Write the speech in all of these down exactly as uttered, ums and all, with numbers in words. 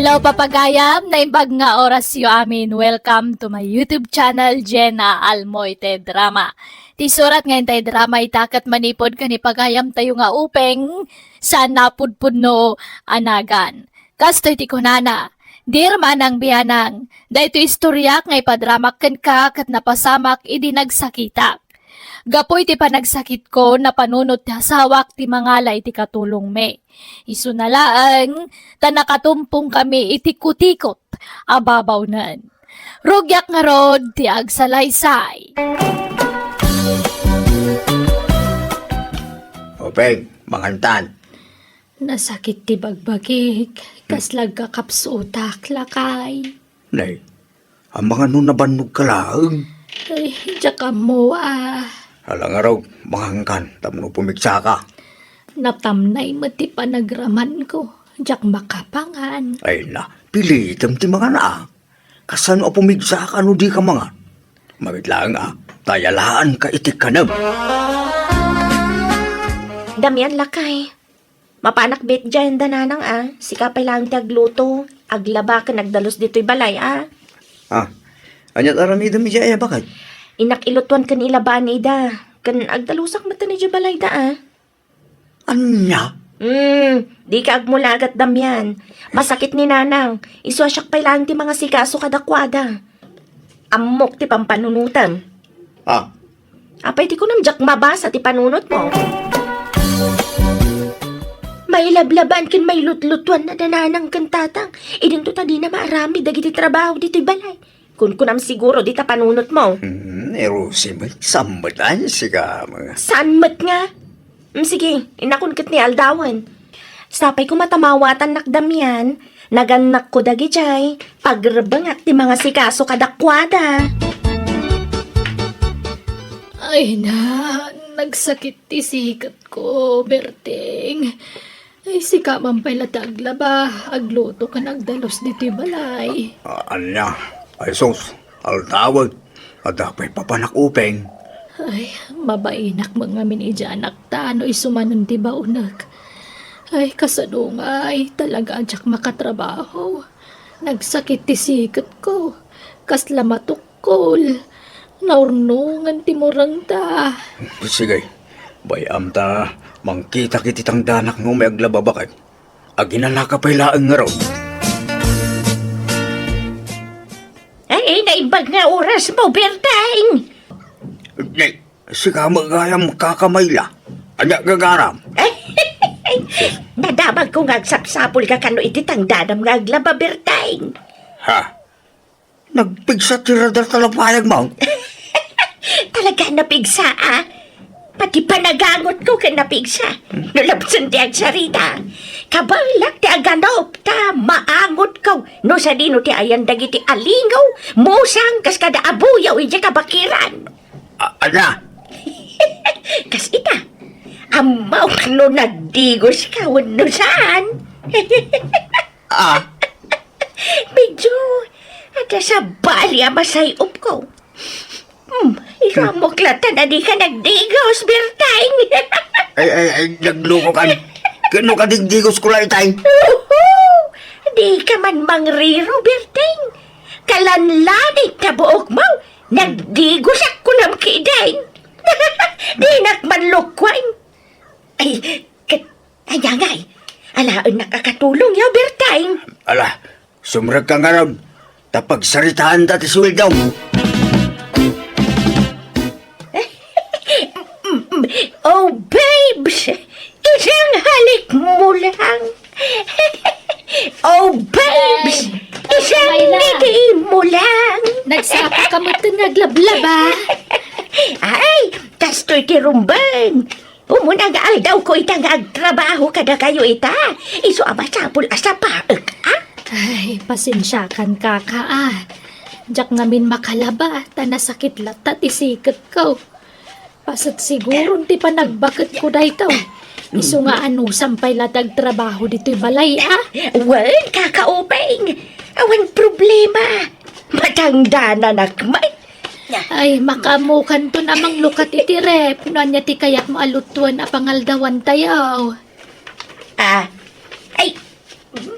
Hello, papagayam! Naimbag nga orasyo amin. Welcome to my YouTube channel, Jenna Almoite Drama. Ti surat nga intay drama ita ket manipud ken ipagayamtayo nga upeng saan napudpudno a nagan. Kastoy ti kunana, Dear Manang Bianang, daytoy istoriak nga ipadramak kenka ket napasamak idi nagsakitak. Gapu iti panagsakitko, napanunot ti asawak ti mangala iti katulongmi. Isuna laeng, ta nakatumpongkami iti kutikot a babawnen. Rugiak ngarud ti agsalaysay. Upeng, mangantan. Nasakit ti bagbagik, kasla agkakapsutak, lakay. Nay, amangan no nabannogka laeng. Ay, diak ammo a. Ala ngarud, mangankan, tapno pumigsaka. Natamnay met ti panagramanko, diak makapangan. Ay na, pilitem ti mangan a. Kasano a pumigsaka no dika mangan? Mabiit laeng a, ta ayalaanka iti kanem. Damian, lakay. Mapanak bet diay da nanang a, sika pay laeng ti agluto, aglaba ken agdalus ditoy balay a. Ah, ania ti aramidem idiay a, baket? Innak ilutuan ken ilabaan ida, ken agdalusak met idiay balay da a. Ania? Hmm, dika agmulagat, Damian. Masakit ni nanang, isu a siak pay laeng ti mangasikaso kadakuada. Ammok ti pampanunotem. Ah. Apay ti kunam diak mabasa ti panunotmo? Mailablabaan ken mailutlutuan na da nanang ken tatang. Idinto ta dina maaramid dagiti trabaho ditoy balay. Kunkunam siguro dita panunotmo. Hmm, ni Rosie met, saan met ay sika, mga. Saan met nga? Hmm, sige, innakon ket ni aldawen. Sapay koma ta mawatannak, Damian, nagannakko dagidiay, pagrebengak ti mangasikaso kadakuada. Ay na, nagsakit ti siketko, Berting. Ay, sika man pay la ti aglaba, agluto ken agdalus ditoy balay. A-, ania? Ay sus, aldawen. Adda pay papanak upeng. Ay, mabainak met ngamin idiay anakta no isu manen ti baonek. Ay, kasano ngay, talaga a diak makatrabaho. Nagsakit ti siketko. Kasla matuk-, Kol, naurnongan ti murangta. Sige, bay-am ta mangkitak iti tangdanak nga umay aglaba baket. Aginanaka pay laeng ngarud. Ay, ay, naimbag nga orasmo, Berteng. Nay, sika met gayam kakamayla. Ania gagaram? Nadamagko nga agsapsapulka kano iti tangdanam nga aglaba, Berteng. Ha? Nagpigsa ti radar ta napayag, Mang. Talaga napigsa, a? Pati panagangotko ket napigsa. No labsen ti agsarita, kabaelak ti aganop ta maangotko no sadino ti ayan dagiti alingaw, musang, kas kada abuyaw idiay kabakiran. A-, ania? Kas ita, ammok no nagdigoska wenno saan. Ah. Medyo adda sabali a masay-opko. Hmm, isu ammok latta a dika nagdigos, Berteng. Ay, ay, ay, naglukokan. Ken no kadigdigosko la itay? Uhu! Dika man mangriro, Berteng. Kalanlaning ta buokmo, nagdigosak kunam ketdin. Dinak man lukuan. Ay, ket, ania ngay? Alaennak a katulongyo, Berteng. Ala, sumrekka ngarud, ta pagsaritaanta ti sueldom. Oh, babes, isangalikmo lang. Oh, babes, isangngitimo lang. Nagsaka ka met nga aglablaba. Ay, kastoy ti rumbeng. Umuna nga aldawko ita nga agtrabaho kadakayo ita. Isu a masapul a sapaek, a? Ay, pasensiakan, kaka, a. Diak ngamin makalaba, ta nasakit latta ti siketko. Paset siguron ti panagbaketko daytoy. Isu nga anusam pay la ti agtrabaho ditoy balay, a? Wen, kaka Upeng. Awan problema. Matangdananak man. Ay, makaammokanton a manglukat iti ref no ania ti kayatmo a lutuan a pangaldawantayo. Ah, ay,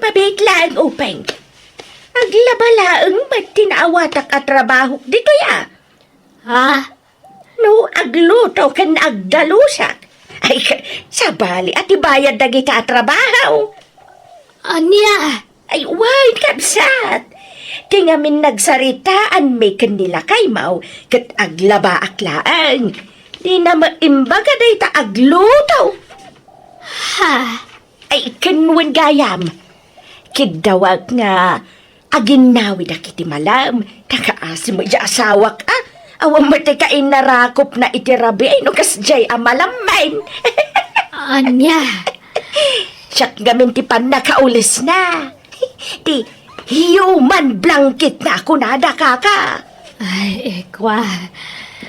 Mabiit laeng, Upeng. Aglaba laeng met ti naawatak a trabahok ditoy a. Ha? No agluto ken agdalusak, ay, ka-, sabali a ti bayad dagita a trabaho. Ania? Ay, wen, kabsat. Ti ngamin nagsaritaanmi ken ni lakaymo, ket aglabaak laeng. Dina met imbaga dayta agluto. Ha? Ay, ken wen gayam. Kiddawak nga aginnawidak iti malam, ta kaasi met diay asawak, a. Awan met ti kainnarakopna iti rabii no kasdiay a malammen. Ania? Siak ngamin ti pannakaulesna. Ti human blanketna, kunada, kaka. Ay, ikwa.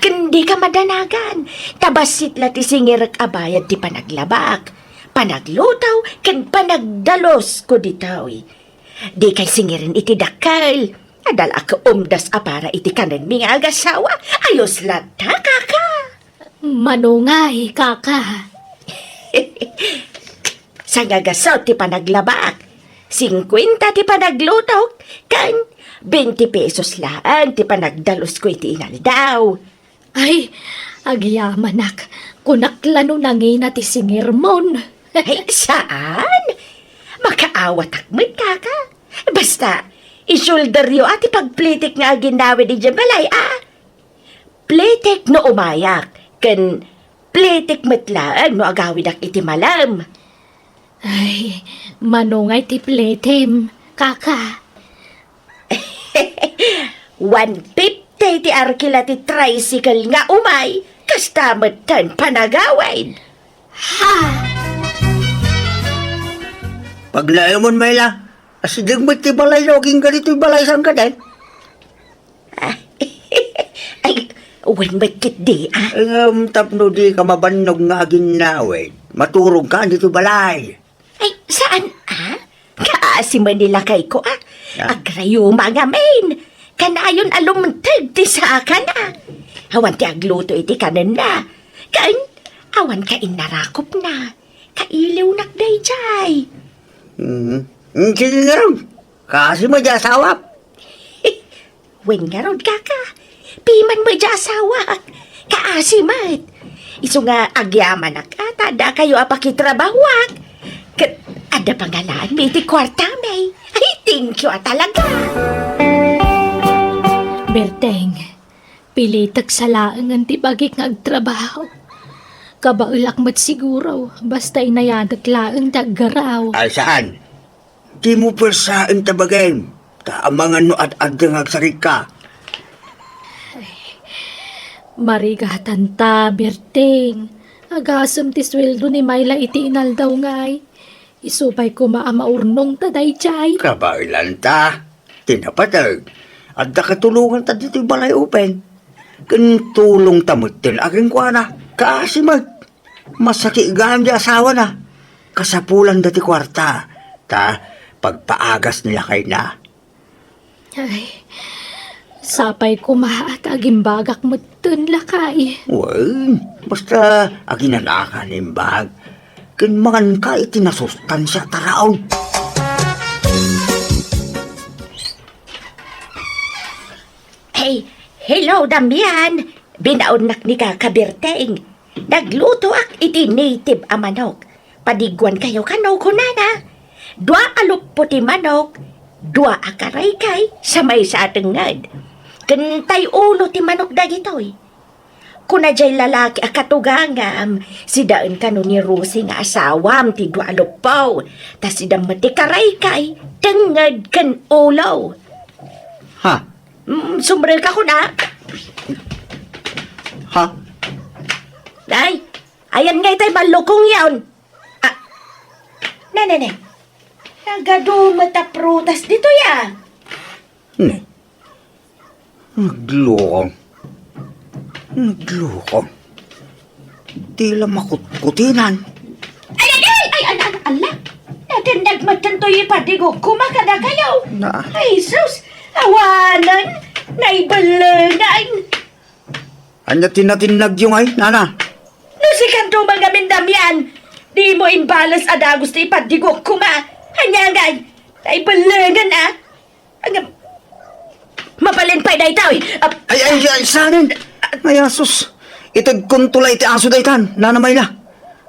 Ken dika madanagan. Ta bassit la ti singirek a bayad ti panaglabak, panagluto, ken panagdalusko ditoy. Dikay singiren iti dakkel. Adda la a kaumdas a para iti kanenmi nga agasawa. Ayos latta, kaka. Mano ngay, kaka? Sangagaso ti panaglabak, singkuenta ti panaglutok, ken benti pesos laeng ti panagdalusko iti inaldaw. Ay, agyamanak, kunak la no nangina ti singirmon. Ay, saan? Makaawatak met, kaka. Basta, isulderyo a ti pagplitik nga aginawid idiay balay, a. Plitik no umayak, ken plitik met laeng no agawidak iti malam. Ay, mano ngay ti plitim, kaka? One fifty ti arkila ti tricycle nga umay, kasta met ten panagawid. Ha? Paglaemon, Mayla. Asideg met ti balay no agingga ditoy balay sangkadek. Ay, wen met ketdi, a. Ngem tapno dika mabannog nga aginnawid, maturogka ditoy balay. Ay, saan, a? Kaasi met ni lakayko, a. Ah. Agrayuma ngamin. Kanayon a lumteg ti sakana. Awan ti agluto iti kanenna. Ken, awan kainnarakopna. Kailiwnak daydiay. Mm. Mm, sige ngarud. Kaasi met diay asawak. Wen ngarud, kaka. Piman met diay asawak. Kaasi met. Isu nga agyamanak a ta addakayo a pakitrabahoak. Ket adda pangalaanmi iti kuartami. Ay, thank you a talaga. Berteng, pilitek sa laengen ti bagik nga agtrabaho. Kabaelak met siguro, basta inayadek laeng ti aggaraw. Ay, saan? Dimo puersaen ta bagim, ta amangan no ad-adda nga agsarigka. Ay, marigatan ta, Berteng. Agasem ti sueldo ni Mayla iti inaldaw ngay. Isu pay koma a maurnong ta daydiay. Kabaelan ta. Ti napateg, adda katulongan ta ditoy balay, Upeng. Ken tulong ta metten a kenkuana. Kaasi met. Masakit gayam ti asawana. Kasapulanda ti kuarta. Ta pagpaagas ni lakayna. Ay, sapay koma ta agimbagak metten, lakay. Wen, basta aginanaka nga imbag. Ken manganka iti nasustansia a taraon. Hey, hello, Damian. Binaonnak ni Kaka Berteng. Naglutoak iti native a manok. Padiguankayo kano, kunana. Dua a luppo ti manok, dua a karaykay, sa maysa a tengnged. Ken tay ulo ti manok dagitoy. Kuna jay lalaki a katugangam, sidaen kano ni Rosie nga asawam ti dua a luppo, ta sida met ti karaykay, tengnged ken ulo. Ha? Mm, sumreka kuna. Ha? Ay, ayan ngay tay mallukongyon. Ah, ne, ne, ne. Nagadu met a prutas ditoy, a. Ne. Naglukong. Naglukong. Di la makutkutinan. Ay, ay, ay, ay, ay, ala. Natendagmatan to'y ipadigok koma kadakayo. Na. Ay, sus. Awanen. Naibalengan. Ania ti natinnagyo ngay, nana? No sikanto mangamin, Damian, dimo imbales a dagus ti ipadigok koma. Ania ngay, Ay, balengan, ah! Ang, mabalin pay daytoy! Ah, Ay, ay, ay, saan? Ay, asus. Itedkonto la iti aso daytan, Nana Mayla.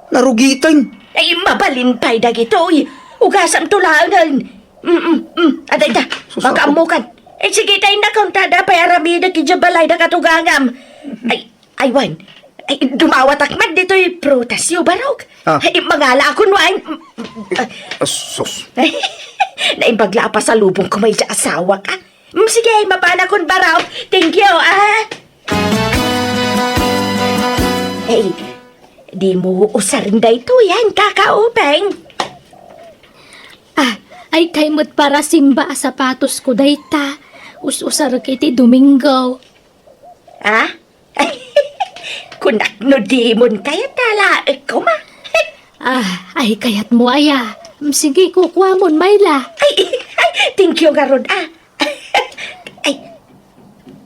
Narugiten. Ay, mabalin pay dagitoy. Ugasamto laengen. Mm, mm, mm. Adayta, Sus, baka ako. Ammokan. Eh, sige, tay nakon, ta adda pay aramidek idiay balay da katugangam. Ay, ay, wen. Ay, dumawatak met ditoy prutasyo, barok. Ah. Ay, mangala akon, wen. Ah, sus. Naimbag la a pasalubongko met idiay asawak, ah. Mm, sige, mapanakon, barok. Thank you, ah. Ay, dimo usaren daytoy, ah, kakaupeng. Ah, ay, kay met para simba a sapatosko dayta. Us-usarek iti Domingo. Ah? Kunak no dimon kayat a laekko, ma. Ah, ay, kayatmo aya. Sige, kukuamon, Mayla. Ay, ay, thank you ngarud, ah. Ay,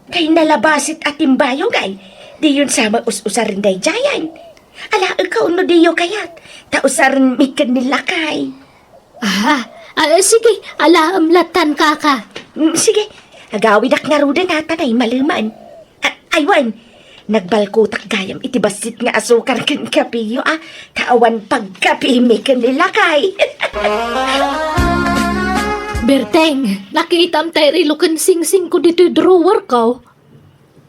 tay nalabasit a timbayong, ay. Diyon sa maus-usaren daydiayen. Alaekko no diyo kayat. Ta usaren mi ken ni lakay. Ah, ah, sige, alaem latan, kaka. Mm, sige, agawidak ngaruden a ta naimaleman. A-, ay wen, nagbalkotak gayam iti bassit nga asukar ken kapeyo, ah, ta awan pagkapemi ken ni lakay. Berteng, nakitam tay relo ken singsingko ditoy drawerko.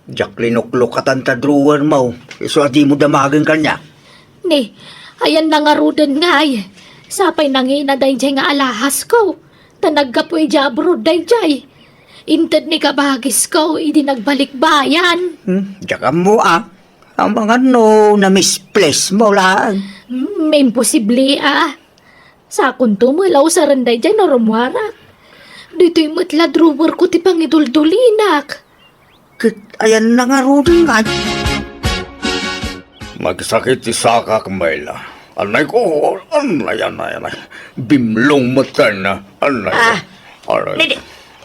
Diak linuklokatan ta drawermo, isu a dimo damagen kaniak. Ni, ayanna ngaruden ngay. Sapay nangina daydiay nga alahasko. Ta naggapu idiay abroad daydiay. Inted ni kabagisko idi nagbalikbayan. Hmm, diak ammo, ah. Amangan no na-misplacemo laeng. Hmm, imposible, ah. Sakonto met la usaren daydiay no rummuarak. Ditoy met la drawerko ti pangiduldulinak. Ket ayanna ngaruden ngay. Nagsakit ti sakak, Mayla. Anay ko, anay, anay, anay. Bimlong met ken, anay. Ah, Aray. Didi,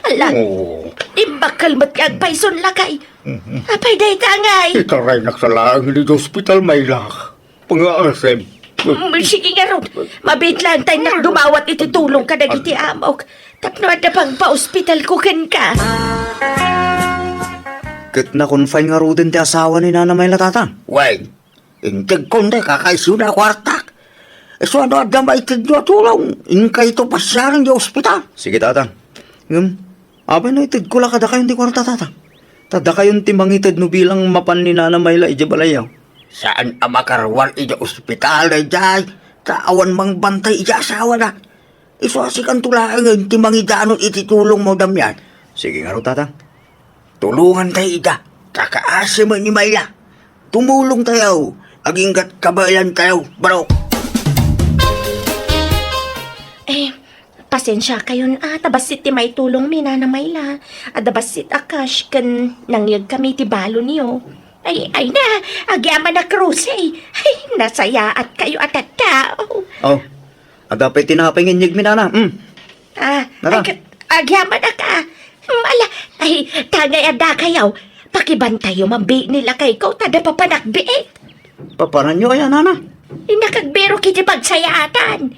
ala. Oo. Imbakkel met nga agpayson, lakay. Mhm. Apay dayta ngay? Itaraynak sa laeng iti ospital, Mayla. Pangaasem. Mm, sige ngarud. Mabiit laeng tay nak dumawat iti tulong kadagiti amok. Tapno adda pagpaospitalko kenka. Ket na-confine ngaruden ti asawa ni Nana Mayla, Tatang? Wen, integkon ti kakaisuna a kuartak. Isu a no adda maitedyo a tulong, inkayto pasiaren idiay ospital. Sige, Tatang. Ngem, apay no itedko la kadakayon ti kuarta, Tatang? Ta dakayon ti mangited no bilang mapan ni Nana Mayla idiay balayyo. Saan a makaruar idiay ospital daydiay, ta awan mangbantay idiay asawana. Isu a sikanto laengen ti mangidanon iti tulongmo, Damian. Sige ngarud, Tatang. Tulongantayo ida, ta kaasi met ni Mayla. Tumulongtayo, agingga't kabaelantayo, barok. Eh, pasensiakayon a, ta bassit ti maitulongmi, Nana Mayla. Adda bassit a cash ken nangyegkami ti balonyo. Ay, ay na, agyamanak, Rose. Ay, nasayaatkayo a tattao. Oh, adda pay tinapay nga inyegmi, Nana. Mm. Ah, Nana. Ay, ka-, agyamanak, ah. Mm, ala, ay, ta ngay addakayo. Pakibantayo man biit ni lakayko, ta adda papanak biit. Paparanyo aya, Nana? Innak agbirok iti pagsayaatan.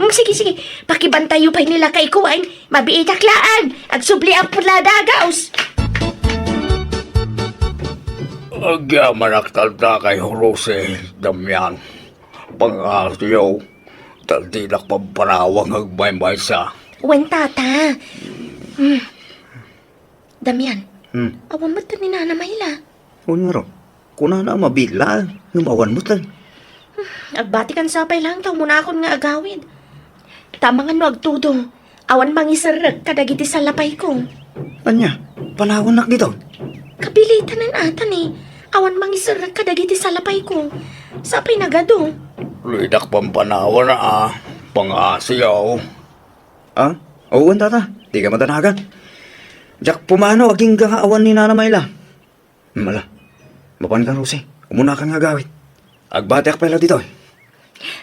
Mm, sige, sige. Pakibantayo pay ni lakayko, ay. Mabiitak laeng. Agsubliak pay la dagaus. Agyamanak tattakayo, Rose, Damian. Pangasiyo, ta dinak pampanawag nga agmaymaysa. Wen, Tata. Hmm. Damian, Hmm. awan met ni Nana Mayla. Wen ngarud, kunana a mabiit laeng, ngem awan met. Agbatikan sapay laeng ta umunakon nga agawid. Ta amangan no agtudong, awan mangiserrek kadagiti salapayko. Ania, panawannak ditoy? Kapilitanen ata ni, awan mangiserrek kadagiti salapayko. Sapay nagadu. Dinak pampanawan a, pangasiyo. Ah? Wen, Tata. Dika madanagan. Diak pumanaw agingga nga awan ni Nana Mayla. Hmm, ala. Mapanka, Rose. Umunakan nga agawid. Agbatiak pay la ditoy.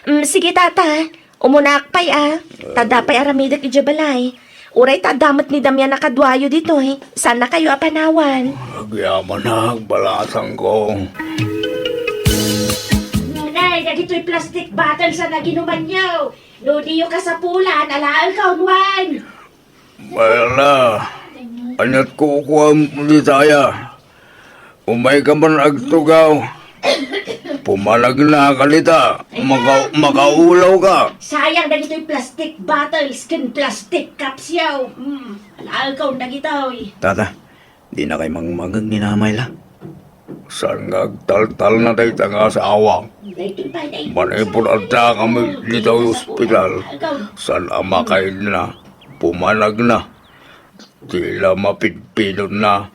Mm, sige, Tata. Umunaak pay, ah. Ta adda pay aramidek idiay balay. Uray ta adda met ni Damian a kaduayo ditoy. Saannakayo a panawan. Agyamanak, balasangko. Nanay, dagitoy plastic bottles a naginumanyo. No diyo kasapulan, alaenkayon, wen. Mayla, ania't kukuam dita aya? Umayka man agtugaw. Pumanagnaka dita. Maka-, makaulaw ka. Sayang dagitoy plastic bottles ken plastic cups yaw. Hmm, alaalkaw dagitoy. Tata, dinakay mangmageg ni Nanay Mayla. Saan nga agtaltalna dayta nga asawa? Manipud adda kami dita ospital, saan a makaidna, pumanagna. Ti la mapidpidonna,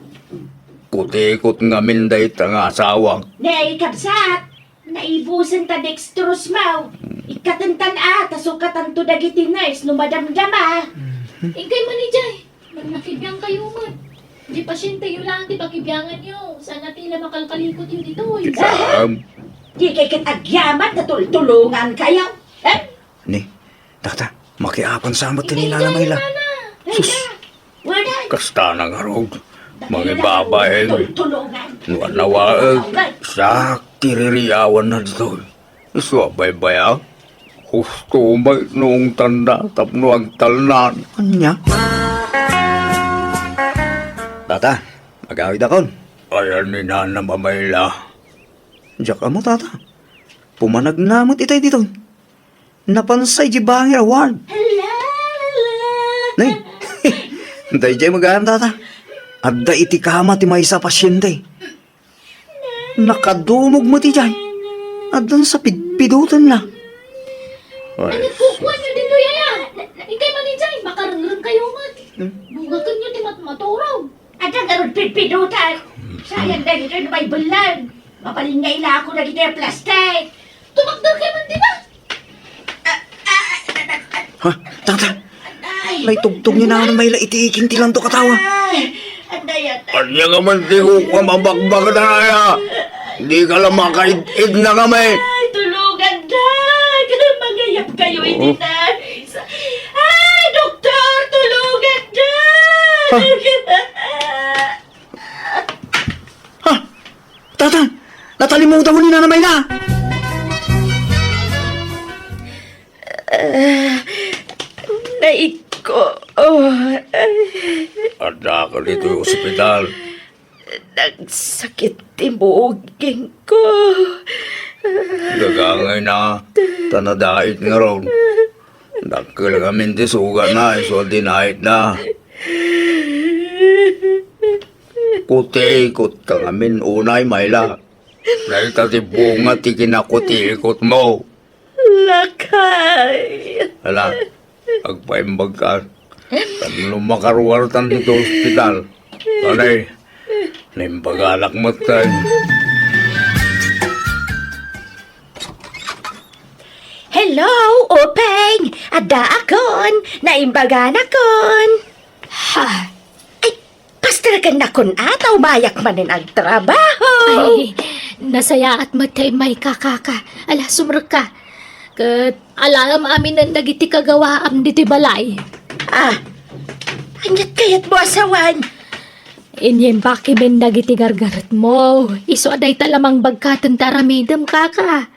kutikot ngamin dayta nga asawa. Nay, kabsat, naibusen ta dextrose mo. Ikkatentan a, ta sukatanto dagiti nurse no madamdama. Inkay man idiay, nakibiangkayo met. Di pasienteyo laeng ti pakibianganyo, saan a ti la makalkalikotyo ditoy. Kitaem. Dikay ket agyaman ta tultulongankayo. Eh? Ni, tata, makiapan sa met ti ni Nana Mayla. Sus! Kasta na ngarud, mangibabain. No anawaek, siak ti ririawanna ditoy. Isu a baybay-am. Husto met no ungtanna tapno agtalnan. Ania? Tata, agawidakon. Ayan ni Nana Mayla. Diak ammo, tata. Pumanagna met itay ditoy. Napansay di bangir a ward. Nay, daydiay met gayam, tata. Adda iti kama ti maysa a pasiente. Nakadumog met idiay. Addan sa pidpidotenna. Ay, sus. Kukuanyo ditoy aya? Inkay man idiay, makarengrengkayo met. Hmm? Bugakenyo ti matmaturog. Adda ngarud pidpidotan. Sayang dagitoy no maibellan. Mabalin nga ilako dagitoy a plastic. Tumakderkay man dita. Ha? Tata? Ay. Naitugtog ni Nana Mayla iti iking ti landok a tawa. Ay, anday, anday. Ania nga man ti kukuam a bakbakda aya? Dika la makaid-id na kami. Ay, tulongan, Dag. Mangayabkayo iti nurse. Ay, doktor, tulongan, Dag. Ha? Ha? Tata, natalimudaw ni Nana Mayla. Ah, naikko. Oh, ay. Adda ka ditoy ospital. Nagsakit ti mugingko. Gagangayna, ta nadait ngarud. Dakkel ngamin ti sugatna, isu a dinait na. Kutikot ka ngamin unay, Mayla. Dayta ti bunga ti kinakutikot mo. Lakay. Ala, agpaimbag ka. Tapno makaruartan ditoy ospital. Anay, naimbaganak met kay. Hello, Upeng! Addaakon! Naimbaganakon! Ha? Ay, pasterkennakon a ta umayak manen agtrabaho! Ay, nasayaat met ta immay ka, kaka. Ala, sumrekka. Ket alaem aminen dagiti kagawaam ditoy balay. Ah, aniat kayatmo a sawen? Inyembakimen dagiti gargaretmo. Isu a dayta la mangbagkaten ti aramidem, kaka.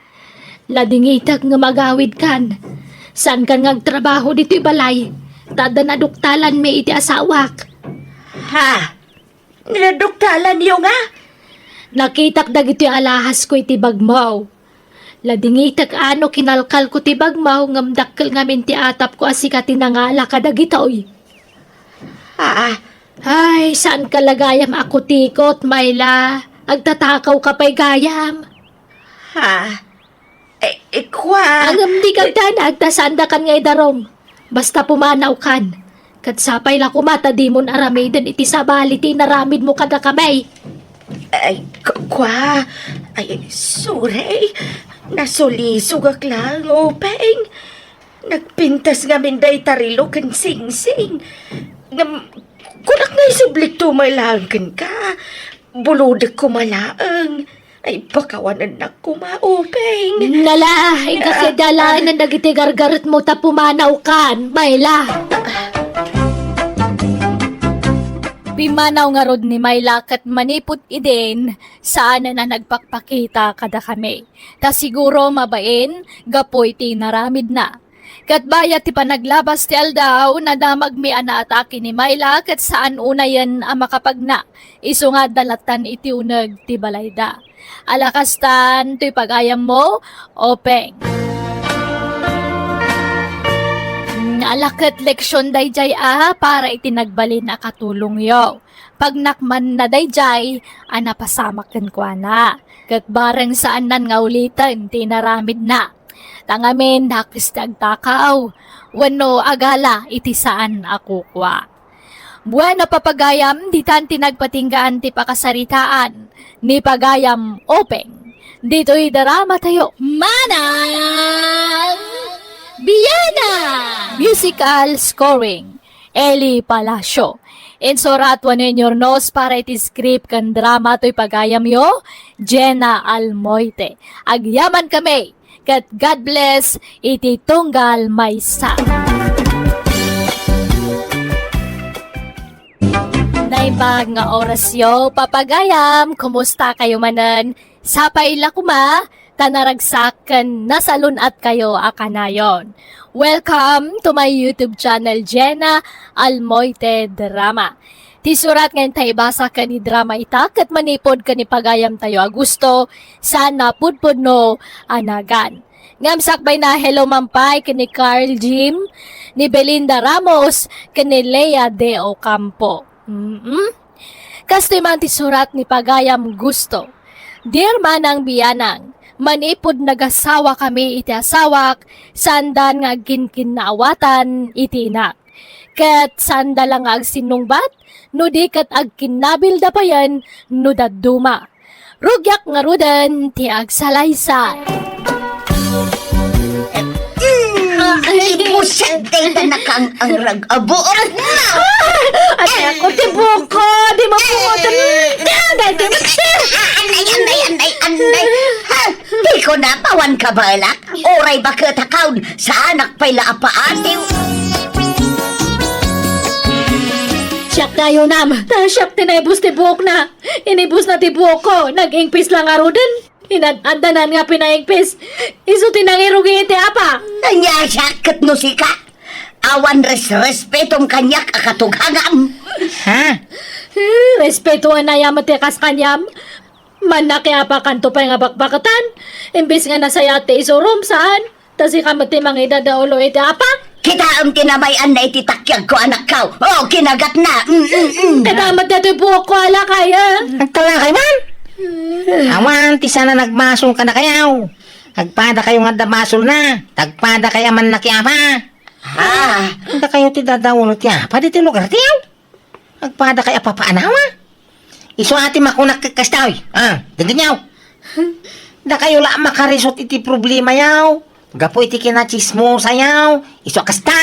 Ladingitek ngem agawidkan. Saankan nga agtrabaho ditoy balay, ta adda naduktalanmi iti asawak. Ha? Naduktalanyo nga? Nakitak dagitoy alahasko iti bagmo. Ladingitek a no kinalkalko ti bagmo ngem dakkel ngamin ti atapko a sika ti nangala kadagitoy. Ah. Ay, saanka la gayam a kutikot, Mayla. Agtatakawka pay gayam. Ha? Eh, eh, kua. Ngem dika agdanag ta saandakan nga idarum. Basta pumanawkan. Ket sapay la koma ta dimon aramiden iti sabali ti inaramidmo kadakami. Ay, ku-, kua. Ay, sorry. Nasulisogak laeng, Upeng. Nagpintas ngamin dayta relo ken singsing. Ngem, kunak nga isublikto met laeng kenka. Bulodek koma laeng. Ay, pakawanennak koma, Upeng. Nala, ikakidalanan dagiti gargaretmo ta pumanawkan, Mayla. Pimmanaw ngarud ni Mayla ket manipud idin, saanen a nagpakpakita kadakami. Ta siguro mabain, gapu iti inaramidna. Ket bayat ti panaglabas ti aldaw, nadamagmi a naatake ni Myla ket saan unayen a makapagna. Isu nga adda lattan iti uneg ti balayda. Ala kastan, toy pagayammo, Openg. Ala ket leksion daydiay a para iti nagbalin a katulongyo. Pagnakmanna daydiay a napasamak kenkuana, ket bareng saannan nga uliten ti inaramidna. Ta ngamin, dakes ti agtakaw wenno agala iti saan a kukua. Bueno, papagayam, ditan ti nagpatinggaan ti pakasaritaan ni Pagayam Openg. Ditoy drama tayo. Manang Biana! Musical scoring, Eli Palacio. Insurat wenno inyurnos para iti script ken drama toy pagayamyo, Jenna Almoite. Agyaman kami, ket God bless iti tunggal maysa. Naimbag nga orasyo, papagayam, kumusta kayo manen? Sapay la koma, ta naragsak ken nasalun-at kayo a kanayon. Welcome to my YouTube channel, Jenna Almoite Drama. Ti surat nga intay ibasa ken idrama ita ket manipud ken ni pagayam tayo a gusto, sana pudpudno a nagan. Ngem sakbay na, hello man pay ken ni Carl Jim, ni Belinda Ramos, ken ni Lea De Ocampo. Mm-mm. Kastoy man ti surat ni pagayam gusto. Dear Manang Bianang, manipud nagasawa kami iti asawak, saandan nga agkinkinnaawatan iti inak. Ket saanda la nga agsinnungbat, no di ket agkinnabilda payen no dadduma. Rugiak ngaruden ti agsalaysay. Ay, buset, dayta nakang-angrag a buot na. Ate ako, ti buko, di mabuotan. Dayta, dayta. Anay, anay, anay, anay. Ha? Di ko napawan kabalak. Uray baket a kaon, saanak pay la a paatiw. Siak tayo, nam. Ta siak ti naibus ti buokna. Inibusna ti buokko, nag-ingpis la ngaruden. Inad-addanan nga pinaingpis. Isu ti nangirugi iti apa. Ania siak ket no sika? Awan res-, respetom kaniak a katugangam. Ha? Eh, respeto a nayam ti kas kaniam. Mannakiapa kanto pay nga bakbaketan, imbes nga nasayaat ti isurom, saan? Ta sika met ti mangidadaulo iti apak. Kitaem ti namay-anna iti takiagko, anakko. O, kinagatna. Mm, mm, mm. Kitaem met datoy buokko a lakay, a. Agtalakay man? Awan ti saan a nagmasol kadakayo. Agpadakayo nga adda basolna. Agpadakayo a mannakiapa. Ah. Dakayo ti dadaulo ti apa ditoy lugartayo. Agpadakayo a papaanawa. Isu a ti makunak ket kastoy. Ah, denggenyo. Dakayo la a makarisot iti problemayo. Gapu iti kinatsismosayo. Isu a kasta.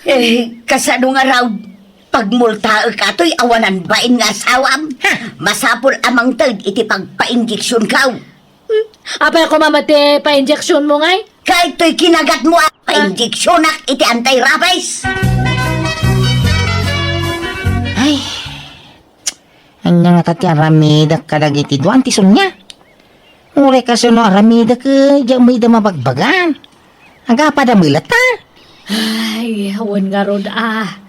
Eh, kasano ngarud? Pagmultaek atoy awanan bain nga asawam. Ha? Masapul a mangted iti pagpainjeksionko. Hmm? Apay a koma met ti painjeksionmo ngay? Kaytoy kinagatmo a painjeksionak iti anti-rabies. Ay, ania ngata ti aramidek kadagiti dua ti Sonia? Uray kasano aramidek, eh, diak met ida mabagbagan. Agapada met latta. Ay, awan ngarud a.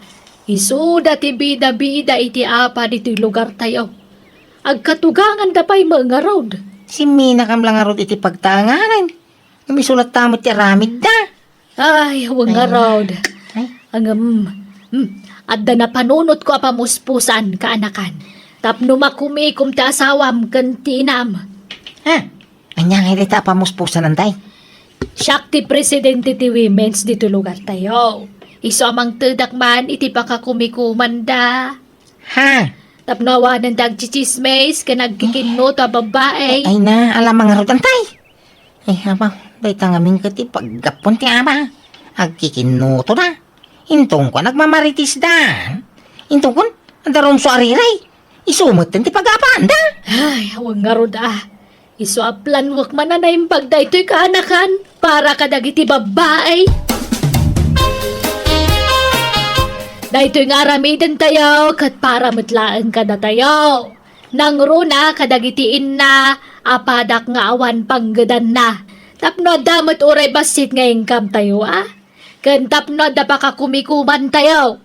Isuda ti bida-bida iti apa ditoy lugartayo. Agkatuganganda pay met ngarud. Simminakam la ngarud iti pagtanganen. Ngem isu latta met ti aramidda. Ay, awan ngarud. Ay. Ngem, hmm, adda napanunotko a pamuspusan, kaanakan. Tapno makumikom ti asawam ken ti inam. Ha? Ania ngay dayta a pamuspusan, antay? Siak ti presidente ti women's ditoy lugartayo. Isu a mangtedak man iti pakakumikomanda. Ha? Tapno awanen ti agtsitsismis ken agkikinnuto a babbai. Ay na, ala ngarud, antay. Ay, abaw, dayta ngamin ket ti paggapuan ti ama. Agkikinnuto da. Inton kuan, agmamarites da. Inton kuan, adda rumso a riray. Isu metten ti pagapanda. Ay, awan ngarud a. Isu a planwek man a naimbag daytoy kaanakan para kadagiti babbai. Daytoy nga aramidentayo ket para met laeng kadatayo. Nangruna kadagiti inna a padak nga awan panggedanna. Tapno adda met uray bassit nga income tayo, a? Ken tapno adda pakakumikumantayo,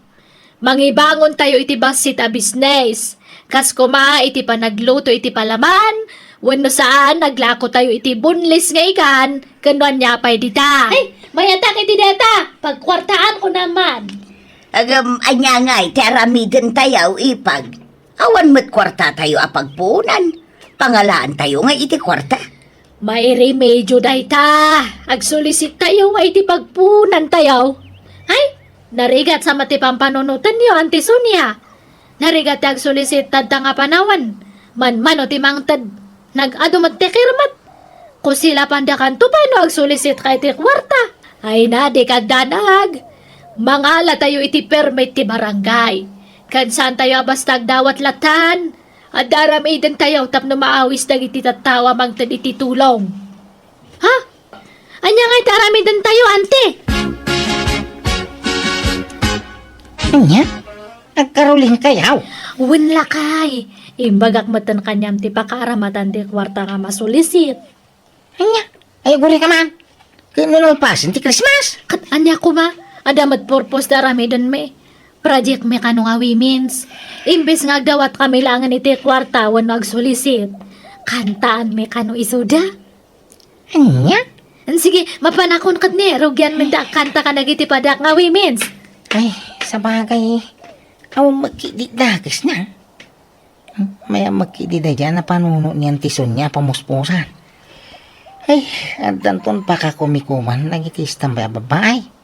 mangibangontayo iti bassit a bisnes. Kas koma iti panagluto iti palaman, wenno saan, naglakotayo iti bunlis nga ikan, ken no ania pay dita. Ay, mayatak iti deta, pagkuartaanko naman. Agam, ania ngay ti aramidentayo, ipag? Awan met kuartatayo a pagpuonan. Pangalaantayo ngay iti kuarta. Mairemedio dayta. Agsolisittayo ngay iti pagpuonantayo. Ay, narigat sa met ti pampanunotenyo, Auntie Sonia. Narigat ti agsolisit tadta nga panawen. Manmano ti mangted. Nag-adu met ti kirmet. Kusilapandakanto pay no agsolisit ka iti kuarta. Ay na, di kagdanag. Mangalatayo iti permit ti barangay. Ken saantayo a basta agdawat latan. Adda aramidentayo tapno maawis dagiti tattao a mangted iti tulong. Ha? Ania ngay ti aramidentayo, Auntie? Ania? Agkaruling kayaw? Wen lakay. Imbagak metten kaniam ti pakaaramatan ti kuarta nga masolisit. Ania? Ay, aguray ka man. Ket nalpasen ti Christmas? Ket ania koma? Adda met purpose ti aramidenmi. Project mi kano nga women's. Imbes nga agdawat kami laengen iti kuarta wenno agsolisit, kantaanmi kano isuda. Ania? Sige, mapanakon ket ni, rugianmi ti agkanta kadagiti padak nga women's. Ay, sabagay, awan met ketdi dakesna. Hmm, mayat met ketdi daydiay a napanuno ni Auntie Sonia a pamuspusan. Ay, addanton pakakumikuman dagiti istambay a babbai.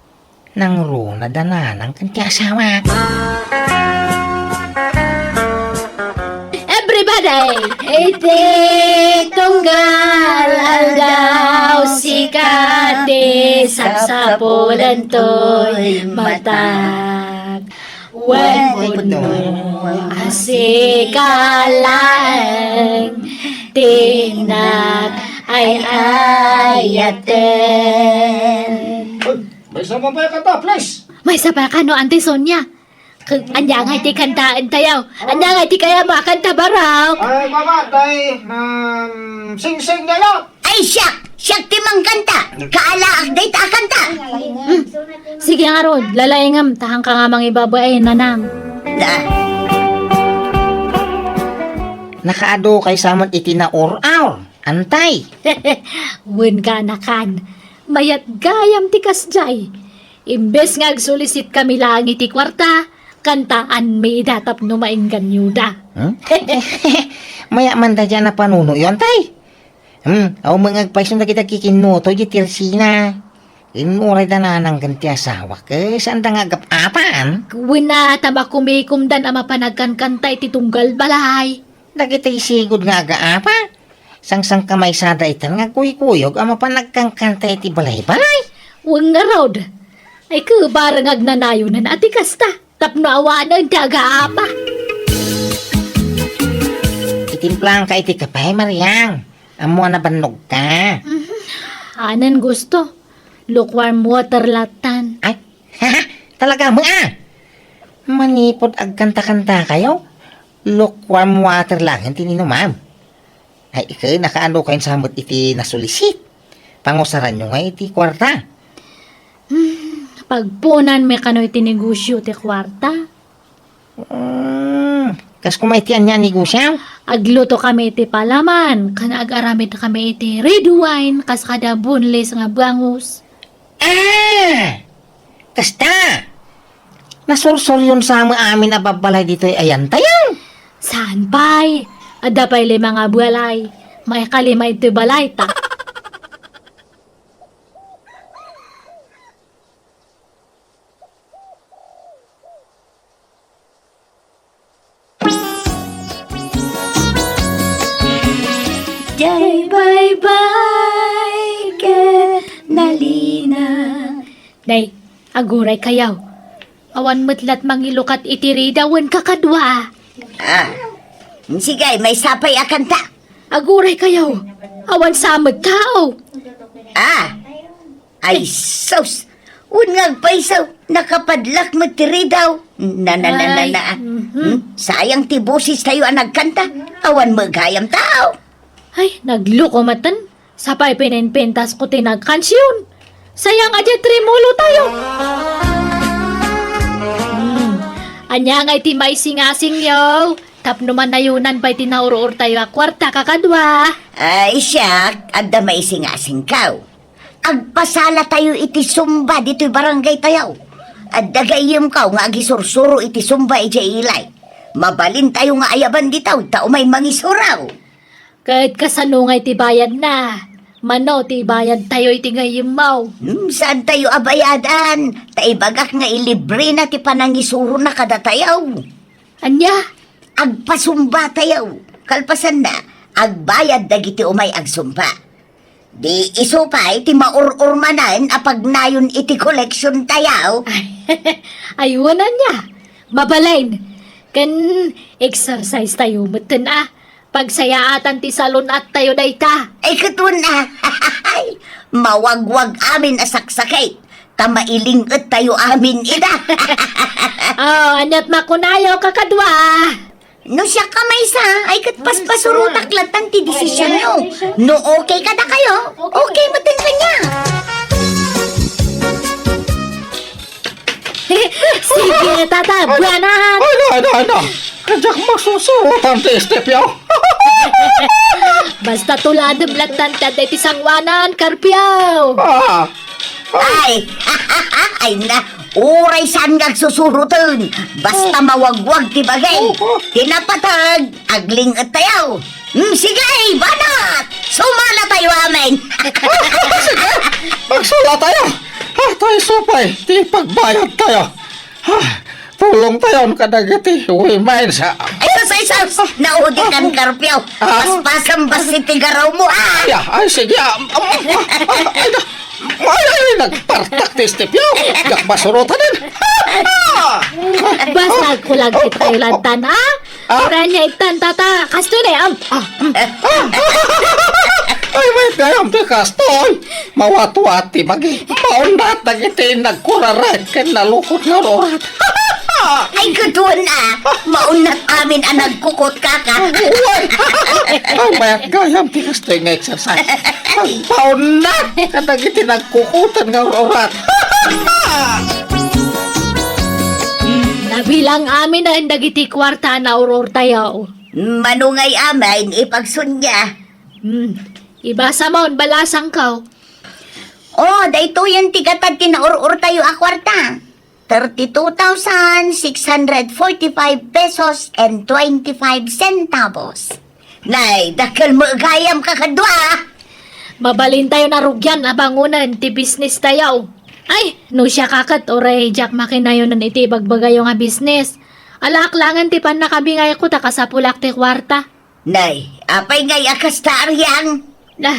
Nangruna da nanang ken ti asawak. Everybody! Iti tunggal aldaw, sika ti sapsapulentoy matak. Wen pudno a sika laeng ti nag-ay-ayaten. Maysa man pay a kanta, please. Maysa pay a kano, Auntie Sonia? K-, ania ngay ti kantaentayo? Ania ngay ti kayatmo a kanta, Barok? Ay, mama, tay, um, singsing niya. Ay, siak! Siak ti mangkanta! Kaalaak dayta a kanta! Hmm. Sige ngarud, lalaingem, ta haanka nga mangibabain, nanang. Da. Nakaadukay sa met iti naur-aur. Antay? Wen, kanakan. Mayat gayam ti kasdiay. Imbes nga agsolisitkami laeng iti kuarta, kantaanmi ida tapno maengganyoda. Hmm? Mayat man daydiay a napanunoyo, antay? Hmm, awan met nga agpayso dagiti agkikinnuto iti tersina. Ken uray da nanang ken ti asawak, eh, saanda nga agap-apan? Wen a, ta makumikomdan a mapan agkankanta iti tunggal balay. Dagiti sigud nga agaapa, sangsangkamaysada itan nga agkuykuyog a mapan agkankanta iti balay-balay. Wen ngarud, ay, ket bareng agnanayonen a ti kasta, tapno awanen ti agaapa. Itimplaanka iti kape, Mariang. Ammo a nabannogka. Mhm. Anen gusto. Lukewarm water latan. Ay, talaga met a? Manipud agkanta-kantakayo, lukewarm water laeng ti inumam. Ay, ket nakaano kayon sa met iti nasulisit? Pangusaranyo nga iti kuarta. Hmm, pagpunanmi kano iti negosyo ti kuarta. Hmm, kas koma iti ania a negosyo? Agluto kami iti palaman, ken agaramid kami iti red wine, kas kada boneless nga bangus. Ah! Kasta! Nasursuryon sa met amin a babbalay ditoy ayantayon? Saan pay? Adda pay lima nga balay. Maikalima iti balayta. Jay baybay ket nalina. Nay, aguray kayaw. Awan met lat mangilukat iti rida wen kakadua. Ah, sige, maysa pay a kanta. Aguray kayaw. Awan sa met tao. Ah, ay, sus! Wen nga agpayso, nakapadlak met ti ridaw. Na, na, na, na, Ay, na. Mhm. Hmm? Sayang ti boses tayo a nagkanta. Awan met gayam tao. Ay, nagloko maten. Sapay pininpintas ko ti nagkansion. Sayang a diay trimulo tayo. Hmm. Ania ngay ti maisingasingyo? Tapno manayonan pay ti naur-urtayo a kuarta, kakadua. Ay, siak, adda maisingasingko. Agpasala tayo iti Zumba ditoy barangay tayo. Adda gayyemko nga agisursuro iti Zumba idiay ilay. Mabalin tayo nga ayaban ditoy, ta umay mangisuro. Ket kasano ngay ti bayadna? Mano ti ibayad tayo iti gayyemmo? Hmm, saan tayo a bayadan? Ta ibagak nga ilibrena ti panangisurona kadatayo. Ania? Agpazumba tayo. Kalpasanna, agbayad dagiti umay agzumba. Di isu pay ti maur-ur manen a pagnayon iti koleksion tayo. Ay, wen ania. Mabalin. Ken exercise tayo metten a. Pagsayaatan ti salun-at tayo dayta. Ay, ket wen a. Mawagwag amin a saksakit. Ta mailing-et tayo amin ida. Oh, aniat makunayo, kakadua? No siak a maysa, ay ket paspasurotak lattan ti desisionyo. No okay kadakayo, okay metten kaniak. Sige, tata, buanan. Ay, na, na, na. Diak masusurotan ti stepyo. Basta tuladem lattan ti adda iti sangoanan, Carpio. Ah. Ay, ay na, uray saan nga agsusuroten. Basta mawagwag ti bagay. Ti napateg, agling-et tayo. Hmm, sige, banat! Sumala tayo amin! Sige, magsala tayo. Ha, tayo supay, ti pagbayad tayo. Ha, tulong tayo kadagiti women sa... Ay, sus, ay, sus! Naudikan, Carpio. Ah. Paspasam basi ti garaw mo, ah! Ay, ay, sige, ah, ah, ah, ah, ay, na, ay, ay, ay, nagpartak ti stepyo. Diak masurotan. Basta agkulag ti Thailand tan, ha? Ah. Ura niya itan, tata. Kastoy na, am. Ah, mm. Ay, may gayam ti kastoy. Mawatwat ti bagi. Maundat dagiti nagkuraret ken nalukot nga rurat. Ay, kuduan a. Maunat amin a nagkukot, kaka. Uwan. Ay, mayat gayam ti kastoy nga exercise. Pagpaunat kadagiti nagkukutan nga rurat. Nabilang amin a dagiti kuarta a naur-urtayo. Mano ngay amin ipagsunia? Hmm. Ibasa mo, balasangko. Oh, daytoyen ti gatad ti naur-urtayo a kuarta. Thirty-two thousand six hundred forty-five pesos and twenty-five centavos. Nay, dakkel met gayam, kakadua. Mabalin tayo narugian a bangonen ti business tayo. Ay, no siak a ket, uray diak makinayonen iti ibagbagayo nga business. Alaak laengen ti pannakabingayko ta kasapulak ti kuarta. Nay, apay ngay a kasta, Ariang? Nah,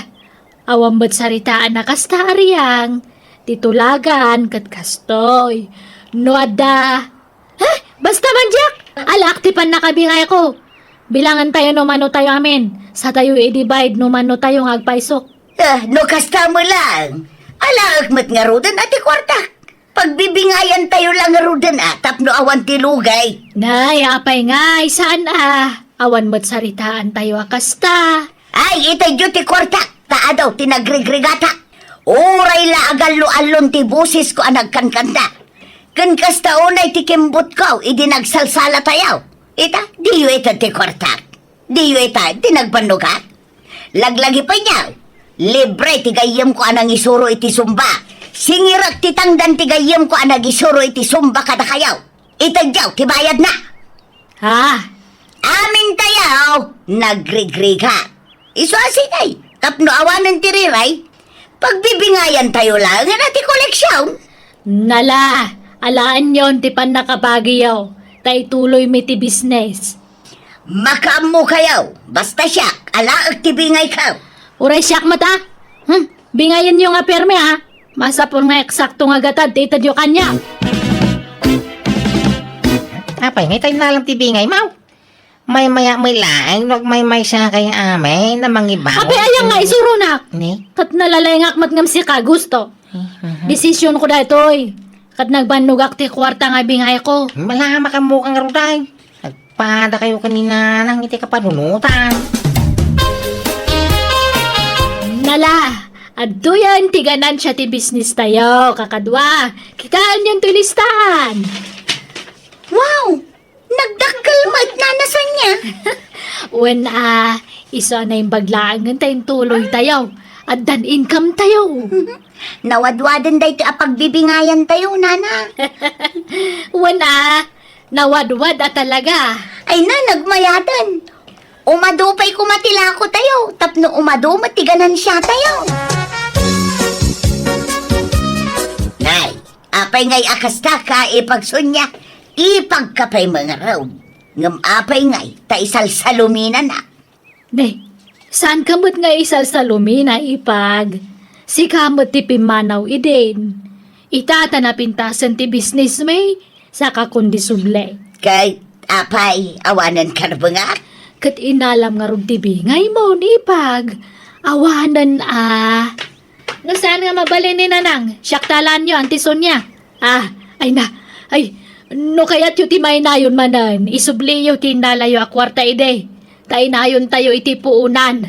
awan met saritaan a kasta, Ariang. Ti tulagan ket kastoy. No adda, ha? Basta man diak! Alaak ti pannakabingayko. Bilangen tayo no mano tayo amin. Sa tayo i-divide no mano tayo nga agpaysok. Ah, no kasta mo lang. Alaek met ngaruden a ti kuartak. Pagbibingayan tayo lang ngaruden a tapno awan ti lugay. Nay, apay ngay, saan a? Awan met saritaan tayo a kasta. Ay, itayyo ti kuartak, ta adu ti nagrigrigatak. Uray la agallo-allon ti bosesko a nagkankanta. Ken kasta unay ti kimbutko idi nagsalsala tayo. Ita, diyo ita ti kuartak. Diyo ita ti nagbannogak. Laglagi pay niya. Libre ti gayyemko a nangisuro iti Zumba. Singirek ti tangdan ti gayyemko a nagisuro iti Zumba kadakayo. Itedyo ti bayadna. Ha? Amin tayo, nagrigriga. Isu a sige, tapno awanen ti riray, pagbibingayan tayo laengen a ti koleksion. Nala, alaenyon ti pannakabagiyo, ta ituloymi ti business. Makaammo kayo, basta siak, alaek ti bingayko. Uray siak met a? Hmm, bingayenyo nga permi a. Masapul nga eksakto nga gatad ti itedyo kaniak. Apay, nga itay nalam ti bingay, maw? Maymaya met laeng no agmaymaysa kayo amin a mangibaon. Apay, aya nga isuronak? Ni? Ket nalalengak met ngem sika, gusto. Mhm. Desisionko daytoy. Ket nagbannogak ti kuarta nga bingayko. Mala, makaammoka ngarud ay. Nagpada kayo kanina nang iti kapanunotan. Nala, Adtoyen ti ganansya ti bisnistayo, kakadua. Kitaenyon toy listahan. Wow! Nagdakkel met, Nana Sonia. Wen a, isu a naimbag laengen ta intuloytayo. Addan income tayo. Nawadwaden daytoy a pagbibingayantayo, Nana. Wen a, nawadwad a talaga. Ay na, nagmayaten. Umadu pay koma ti lakotayo, tapno umadu met ti ganansiatayo. Nay, apay ngay a kasta ka, Ipag Sonia? Ipagka pay mangarud. Ngem apay ngay ta isalsaluminana? Ne, saanka met nga isalsalumina, Ipag? Sika met ti pimmanaw idin. Ita ta napintasen ti bisnismi, saka kundi subli. Ket apay, awanen karbengak? Ket inalam ngarud ti bingaymo, Ipag. Awanen a. No saan nga mabalin ni Nanang, siak ta laenyo, Auntie Sonia. Ah, ay na. Ay, no kayatyo ti mainayon manen, isubliyo ti innalayo a kuarta idi. Ta inayontayo iti puonan.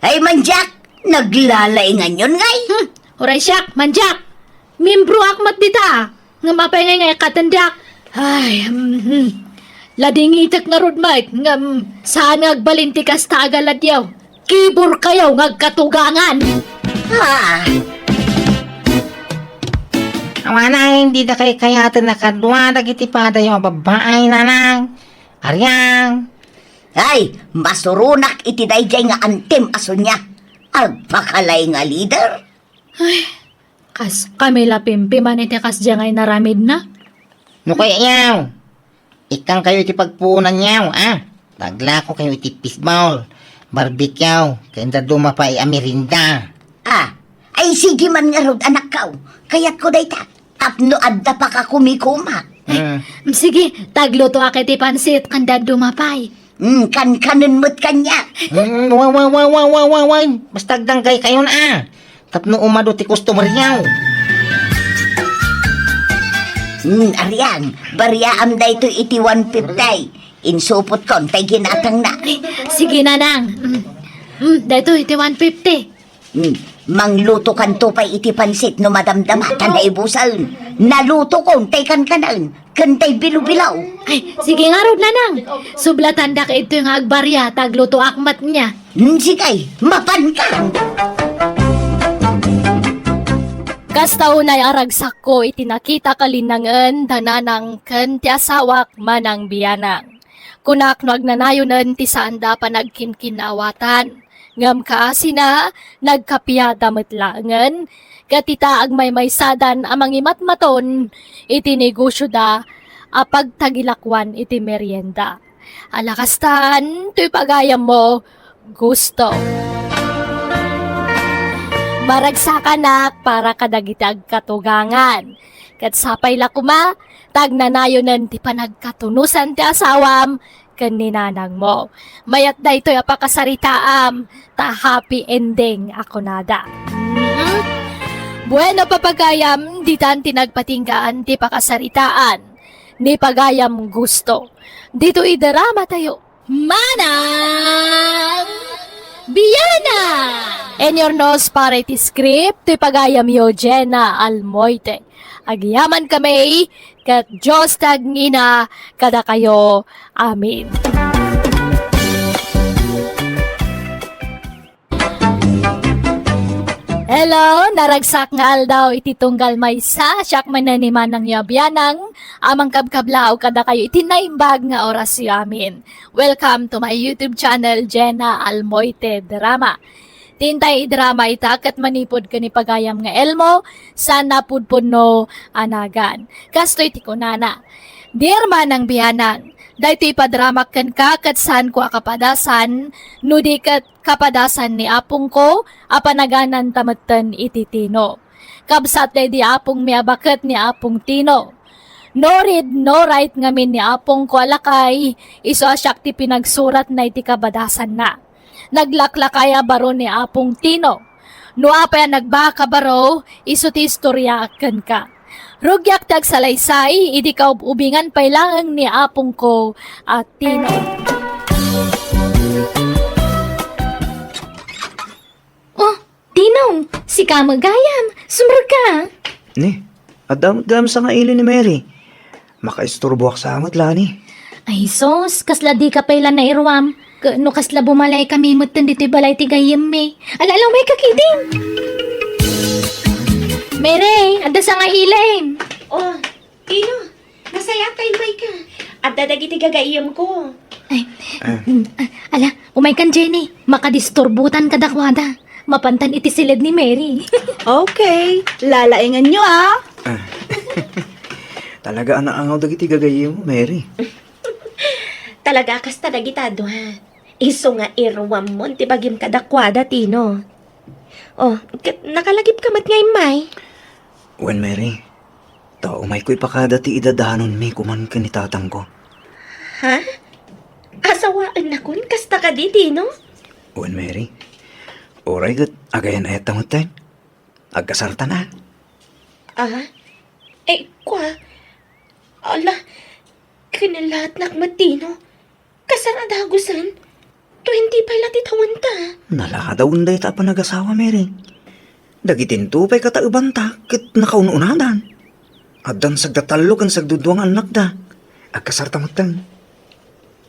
Ay, mandiak, naglalainganyon ngay. Hmm, uray siak, mandiak. Miembroak met dita. Ngem apay ngay nga ikkatendak? Ay, mhm. Ladingitek ngarud met, ngem saan nga agbalin ti kasta a galadyo. Kiborkayo nga agkatugangan. Ah. Awanay, dida kaykayaten a kadua dagiti padayo a babbai, Nanang. Ariang. Ay, masuronak iti daydiay nga antim a Sonia. Agpakalay nga leader. Ay, kaskami la pimpiman iti kasdiay nga inaramidna. No kayatyo, ikkankayo iti pagpuonanyo, a? Paglakokayo iti fishball, barbecue, ken dadduma pay a merienda. Ah, ay sige man ngarud, anakko. Kayatko dayta. Tapno adda pakakumikuma. Mm. Sige, taglutoak iti pansit, ken dadduma pay. Mm, kankanen met kaniak. Mm, wa, wa, wa. Basta agdanggaykayon, a. Tapno umadu ti customeryo. Mm, ariang, bariaam daytoy iti one fifty. Insupotkon tay ginatangna. Ay, sige, Nanang. Mm. Mm, daytoy iti one fifty. Hmm, manglutokanto pay iti pansit no madamdama ta naibusen. Nalutokon tay kankanen, ken tay bilo-bilo. Ay, sige ngarud, Nanang. Sublatandak idtoy nga agbaria, ta aglutoak met nia. Hmm, sige, mapanka. Kasta unay a ragsakko iti nakitak a linnangen da Nanang ken ti asawak, Manang Bianang. Kunak no agnanayonen ti saanda a panagkinkinnaawatan. Ngem kaasina, nagkapiada met laengen, ket ita agmaymaysadan a mangimatmaton iti negosioda a pagtagilakuan iti merienda. Ala kastan, toy pagayammo, gusto. Maragsakanak para kadagiti agkatugangan. Ket sapay la koma, ta agnanayonen ti panagkatunosan ti asawam ken ni nanangmo. Mayat daytoy a pakasaritaam, ta happy ending a kunada. Mhm. Bueno, papagayam, ditan ti nagpatinggaan ti pakasaritaan ni pagayam gusto. Ditoy drama tayo. Manang Biana! And your nose para iti script, ti pagayam yo, Jenna Almoite. Agyaman kami, ket Dios ti agngina kadakayo. Amen. Hello, naragsak nga aldaw iti tunggal maysa, siak manen ni Manang yo a Bianang, a mangkabkablaw kadakayo iti naimbag nga orasyo amin. Welcome to my YouTube channel, Jenna Almoite Drama. Ti intay idrama ita ket manipud ken ni pagayam nga Elmo, sana pudpudno a nagan. Kastoy ti kunana, Dear Manang Bianang, daytoy ipadramak kenka ket saanko a kapadasan, no di ket kapadasan ni apongko a panagananta metten iti Tino. Kabsat daydi apongmi a baket ni Apong Tino. No read, no write ngamin ni apongko a lakay, isu a siak ti pinagsuratna iti kabadasanna. Naglaklakay a baro ni Apong Tino. No apay a nagbaak a baro, isu ti istorya kenka. Rugiak ti agsalaysay, idi kaub-ubingan pay laeng ni apongko a Tino. Oh, Tino, Tika met gayam, sumrek ka. Ni, adda met gayam sangaili ni Mary. Makaisturboak sa met, Lani. Ay sus, kasla dika pay la nairuam. Ket no kasla bumalay kami metten ditoy balay ti gayyemmi. Ala, ala, umayka ketdin. Mary, adda sangailim. Oh, Tino, nasayaat ta immayka. Adda dagiti gagayyemko. Ay, Ah. mm, ah, ala, umaykan, Jenny. Makadisturbotan kadakuada. Mapantan iti siled ni Mary. Okay, lalaenganyo, ah. Ah. Talaga a naangaw dagiti gagayyemmo, Mary. Talaga kasta dagita dua. Isu nga iruammon ti bagim kadakuada, Tino. Oh, ket nakalagipka met nga immay? Wen, Mary, ta umayko ipakada ti idadanonmi koman ken ni tatangko. Ha? Asawaennakon? Kasta kadi, Tino? Wen, Mary, uray ket agayan-ayatta metten. Agkasartan a. Ah? Eh, kua? Ala, kinalaatnak met, Tino. Kasar a dagusen? Twenty-five la ti taonta. Naladawen dayta a panagasawa, Mary. Dagitinto pay kataebanta ket nakaun-unadan. Addan sagda tallo ken sagdudua nga annakda. Agkasarta metten.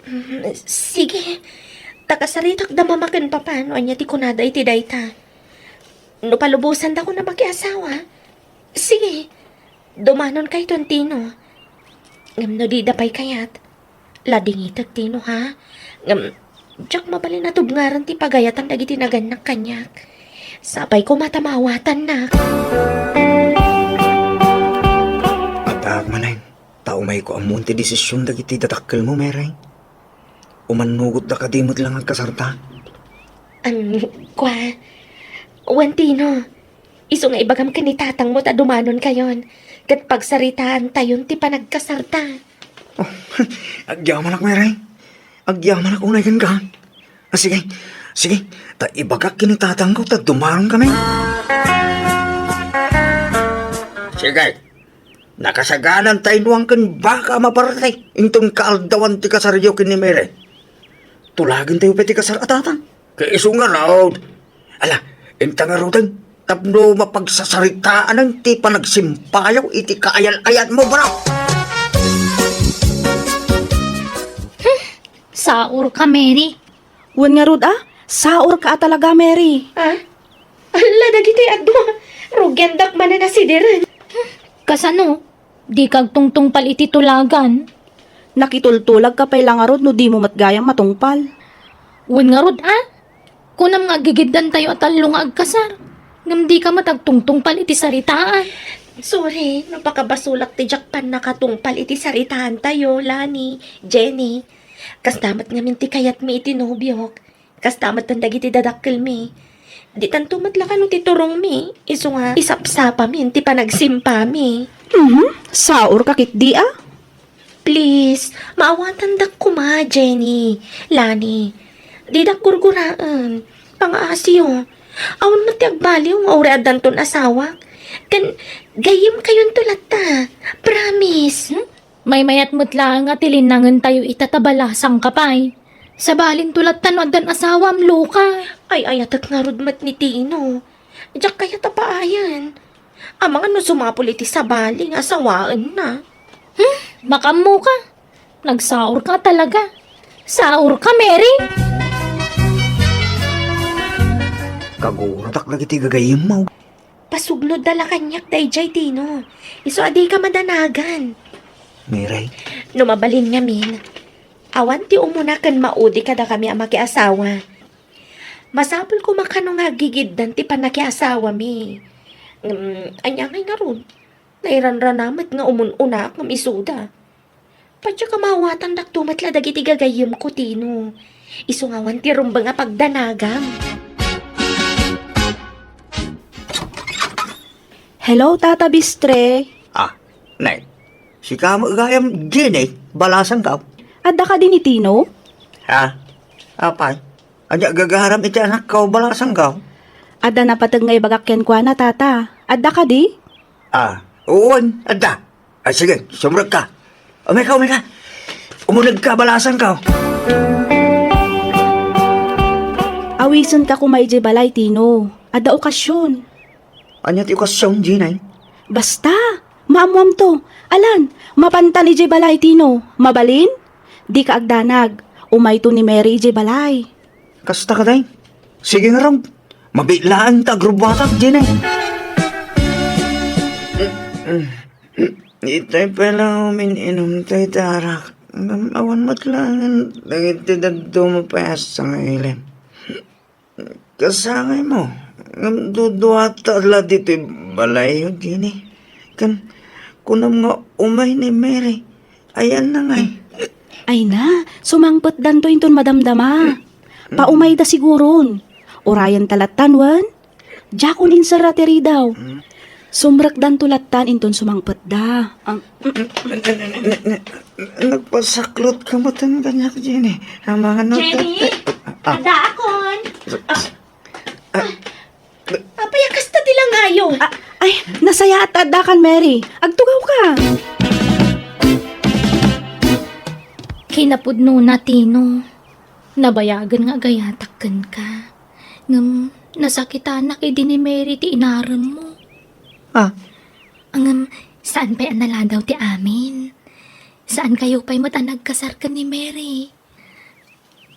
Mm, sige. Ta kasaritakda mama ken papa no ania ti kunada iti dayta. No palubosandakon a makiasawa, sige. Dumanonkayton, Tino. Ngem no dida pay kayat, ladingitek, Tino, ha? Ngem, diak mabalin a tubngaran ti pagayatan dagiti nagannak kaniak. Sapay koma ta maawatannak. Addaak manen, ta umayko ammon ti desision dagiti dadakkelmo, Mary. Umannugotda kadi met la nga agkasarta? Am, kua, wen, Tino, isu nga ibagam ken ni tatangmo ta dumanonkayon, ket pagsaritaantayon ti panagkasarta. Oh, agyamanak, Mary. Agyamanak unay kenka. Ah, sige, sige, ta ibagak ken ni tatangko ta dumanonkami. Sige, nakasaganantay nuan ken baka a maparte inton kaaldawan ti kasaryo ken ni Mary. Tulagentayo pay ti kasar a tatang. Ket isu ngarud. Ala, inta ngaruden, tapno mapagsasaritaanna ti panagsimpayo iti kaayal-ayatmo, bro. Saor ka, Mary. Wen ngarud a, saor ka a talaga, Mary. Ah? Alla, dagiti adua, rugiandak manen a sidiren. Kasano? Dika agtungtungpal iti tulagan? Nakitultulag ka pay la ngarud no dimo met gayam matungpal. Wen ngarud a? Kunam nga agigiddantayo a tallo nga agkasar, ngem dika met agtungtungpal iti saritaan. Sorry, no pakabasolak ti diak pannakatungpal iti saritaantayo, Lani, Jenny. Kasta met ngamin ti kayatmi iti nobiok. Kasta met dagiti dadakkelmi. Ditanto met la kano ti turongmi, isu nga isapsapamin ti panagsimpami. Mhm, saor ka ketdi a? Please, maawatandak koma, Jenny, Lani. Didak gurguraen. Pangaasiyo. Awan met ti agbaliw nga uray addanton asawak. Ken gayyemkayonto latta. Promise. Hmm? Maymayat met laeng a tilinnangentayo ita ta balasangka pay. Sabalinto latta no addan asawam, lokay. Ay-ayatek ngarud met ni Tino. Diak kayat a paayen. Amangan no sumapul iti sabali nga asawaenna. Hmm? Makaammoka. Nagsaor ka talaga. Saor ka, Mary. Kaguratak dagiti gagayyemmo. Pasugnoda la kaniak daydiay, Tino. Isu a dika madanagan. Mary. No mabalin ngamin, awan ti umuna ken maudi kadakami a makiasawa. Masapul koma kano nga agigiddan ti pannakiasawami. Ngem, ania ngay ngarud? Nairanrana met nga umun-unaak ngem isuda. Padiak a maawatandakto met la dagiti gagayyemko, Tino. Isu nga awan ti rumbeng a pagdanagam. Hello, Tata Bistre. Ah, ne. Sika met gayam, Jenny, balasangko. Adda kadi ni Tino? Ha? Apay? Ania gagaram iti anakko, balasangko? Adda napateg nga ibagak kenkuana, Tata. Adda kadi? Ah, wen, adda. Ay, sige, sumrekka. Umayka, umayka. Umunegka, balasangko. Awisenka koma idiay balay, Tino. Adda okasion. Ania ti okasyon, Jenny? Basta, maammoamto. Alan, mapantan idiay balay, Tino. Mabalin? Dika agdanag. Umayto ni Mary idiay balay. Kasta kadi? Sige ngarud. Mabiit laeng ta agrubbuatak, Jenny. Itay pay la umin-inum tay darak. Ngem awan met laengen dagiti dadduma pay a sangailem. Kasangaymo, ngem duduata la ditoy balayyo, Jenny. Ken kunam nga umay ni Mary. Ayanna ngay? Ay na, sumangpetdanto inton madamdama. Paumayda siguron. Urayenta lattan wen? Diakon inserra ti ridaw. Sumrekdanto lattan inton sumangpetda. Am, Nagpasaklotka met kaniak, Jenny. Amangan no Jenny? Te-, te-, ah. Addaakon. Ah. Ah. Apay a kasta ti langayo? Ah, ay, nasayaat ta addakan, Mary. Agtugawka. Kinapudnona, Tino. Nabayagen nga agayatak kenka. Ngem nasakitanak idi ni Mary ti inaremmo. Ah. Ngem saan pay a naladaw ti amin. Saankayo pay met a nagkasar ken ni Mary.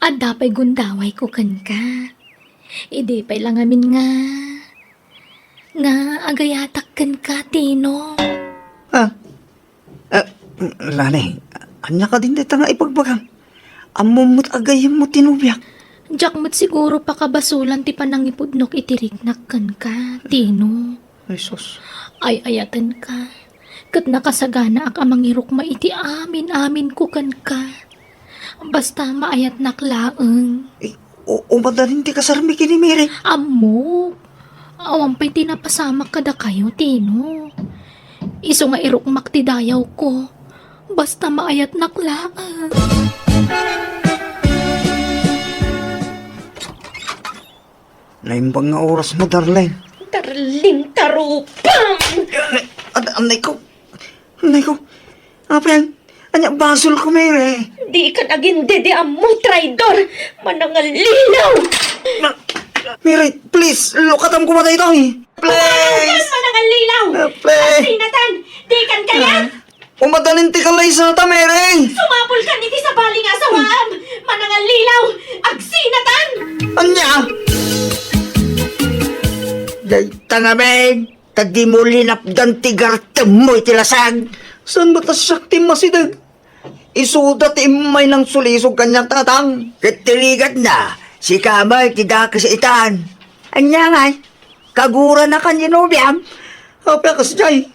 Adda pay gundawayko kenka. Idi pay la ngamin nga, nga agayatak kenka, Tino. Ah, ah, Lani, ania kadin dayta nga ibagbagam? Ammom met a gayyemmo ti nobiak. Diak met siguro pakabasolan ti panangipudnok iti riknak kenka, Tino. Ay, sus. Ay-ayatenka. Ket nakasaganaak a mangirukma iti amin-aminko kenka. Basta maayatnak laeng. Eh, u-, umadanin ti kasarmi ken ni Mary? Ammok. Awan pay ti napasamak kadakayo, Tino. Isu nga irukmak ti dayawko. Basta maayatnak laeng. Naimbag nga orasmo, darling. Darling, tarupam! Ad-, annay ko. Annay ko. Apay, ania basolko, Mary? Dikan agindediammo, traidor! Manangallilaw! Na-, Mary, please, lukatam koma daytoy. Please! Manangallilaw! Ah, please! Sinatan! Dikan kayat! Ah. Umadanin ti kalaysata, Mary! Sumapulkan iti sabali nga asawaam! Manangallilaw! Agsinatan! Ania? Dayta ngamin, ta dimo linapdan ti gartemmo iti lasag. Saan met a siak ti masideg? Isuda ti immay nangsulisog kaniak, tatang. Ket ti rigatna, sika met ti dakes itan. Ania ngay? Kaguranakan ni nobiam? Apay a kasdiay?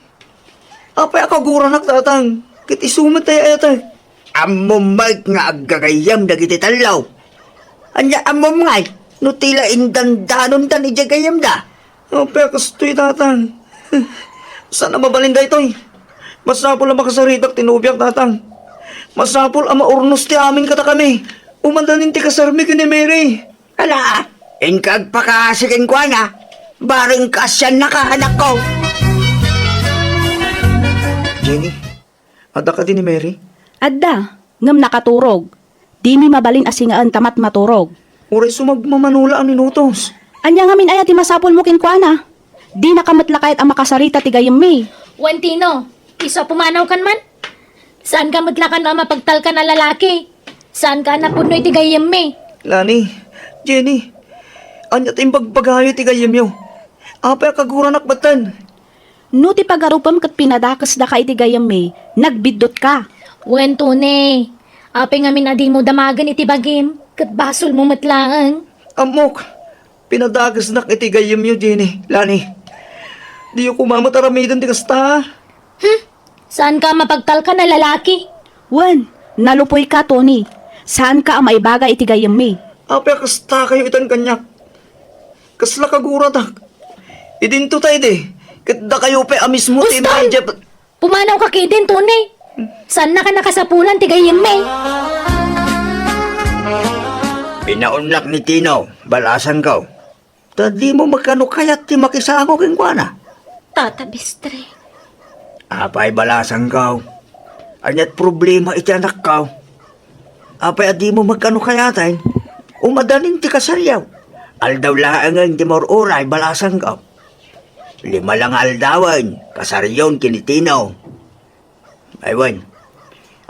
Apay a kaguranak, tatang, ket isu met ti ay-ayatek? Ammom met nga aggagayyem dagiti tallo. Ania ammom ngay no ti la indandanondan idiay gayyemda? Apay a kastoy, tatang? Saan a mabalin daytoy? Masapul a makasaritak ti nobiak, tatang. Masapul a maurnos ti amin kadakami. Umadanin ti kasarmi ken ni Mary. Ala, inka agpakaasi kenkuana, bareng kaasiannaka, anakko. Jenny, adda kadi ni Mary? Adda, ngem nakaturog. Dimi mabalin a singaen ta matmaturog. Uray sumagmamano la a minutos. Ania ngamin aya ti masapulmo kenkuana? Dinaka met la kayat a makasarita ti gayyemmi. Wen, Tino, isu a pumanawkan man? Saanka met la kano a mapagtalkan a lalaki? Saanka a napudno iti gayyemmi? Lani, Jenny, ania ti imbagbagayo iti gayyemyo? Apay a kaguranak metten? No ti pagarupem ket pinadakesdaka iti gayyemmi, nagbiddutka. Wen, Tony, apay ngamin a dimo damagen iti bagim, ket basolmo met laeng? Ammok, pinadakesnak iti gayyemyo, Jenny, Lani. Diyo koma met aramiden ti kasta. Hmm? Saanka a mapagtalkan a lalaki? Wen, nalupuyka, Tony. Saanka a maibaga iti gayyemmi. Apay a kastakayo itan kaniak? Kasla kaguratak. Idinto ta idi, ket dakayo pay a mismo ti Uston! Immediate. Pumanawka ketdin, Tony. Saannaka a nakasapulan ti gayyemmi. Binaonnak ni Tino, balasangko. Ta dimo met kano kayat ti makisango kenkuana? Tata Bistre. Apay balasangko? Ania't problema iti anakko? Apay a dimo met kano kayaten? Umadanin ti kasaryo. Aldaw laengen ti maur-uray, balasangko. Lima la nga aldawen, kasarion ken ni Tino. Ay wen,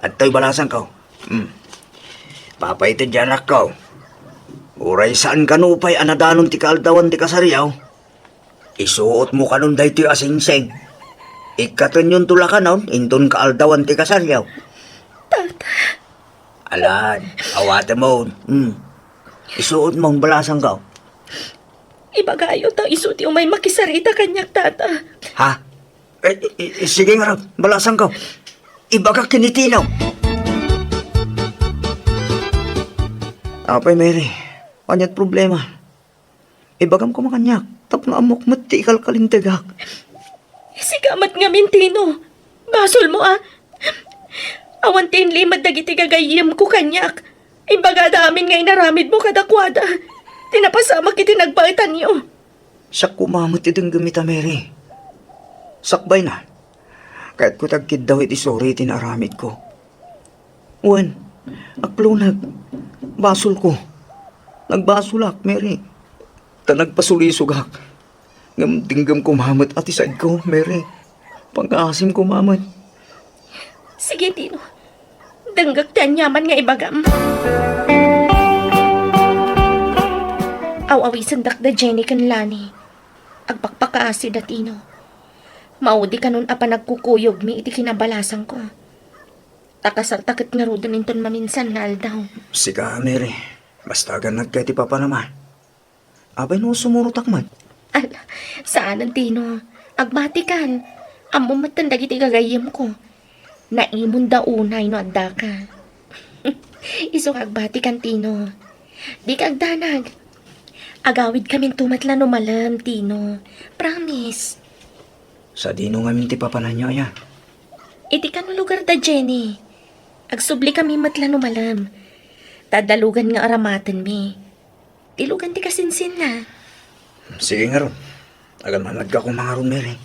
adtoy balasangko. Hmm. Papaited diay anakko. Uray saan kano pay a nadanon ti kaaldawan ti kasariyo, isuotmo kanon daytoy a singsing. Ikkatenyonto la kanon inton kaaldawan ti kasariyo. Tata. Alan, awatemon. Hmm. Isuotmo, balasangko. Ibagayo ta isu ti umay makisarita kaniak, Tata. Ha? Eh, eh, eh, sige ngarud, balasangko. Ibagak ken ni Tino. Apay, Mary, ania't problema? Ibagam koma kaniak, tapno ammok met ti ikalkalintegak. Sika met ngamin, Tino. Basolmo, a. Awan ti inlimed dagiti gagayyemko kaniak. Ibagada amin nga inaramidmo kadakuada ti napasamak iti nagbaetanyo. Siak koma met ti denggem ita, Mary. Sakbayna, kayatko ti agkiddaw iti suri iti naaramidko. Wen, akloneg. Basolko. Nagbasolak, Mary. Ta nagpasulisogak. Ngem denggem koma met a ti saidko, Mary. Pangaasim koma met. Sige, Tino. Denggek ti aniaman nga ibagam. Aw-awisendak da Jenny ken Lani. Agpakpakaasi da Tino. Maudi kanon a panagkukuyogmi iti kinabalasangko. Ta kasarta ket ngaruden inton maminsan nga aldaw. Sika, Mary, basta agannadka iti papanam. Apay no sumurotak met? Ala, saanen, Tino. Agbatikan. Ammom metten dagiti gagayyemko. Naimonda unay no addaka. Isu nga agbatikan, Tino. Dika agdanag. Agawidkaminto met la no malem, Tino. Promise. Sadino ngamin ti papananyo, aya? Iti kano lugar da Jenny. Agsublikami met la no malem. Ta adda lugan nga aramatenmi. Ti lugan ti kasinsinna. Sige ngarud. Agannadka koma ngarud, Mary.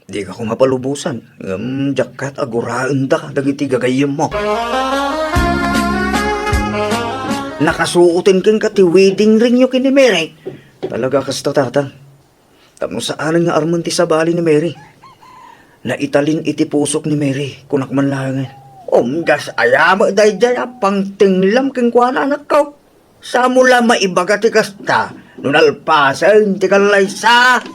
Dika koma palubosan. Ngem diak kayat aguraenda dagiti gagayyemmo. Nakasuoten kenka ti wedding ringyo ken ni Mary. Talaga kasta, Tatang. Tapno saanen nga armen ti sabali ni Mary. Naitalin iti pusok ni Mary, kunak man laengen. Umdas aya met daydiay a pangtenglam kenkuana, anakko. Saanmo la maibaga ti kasta no nalpasen ti kallaysa.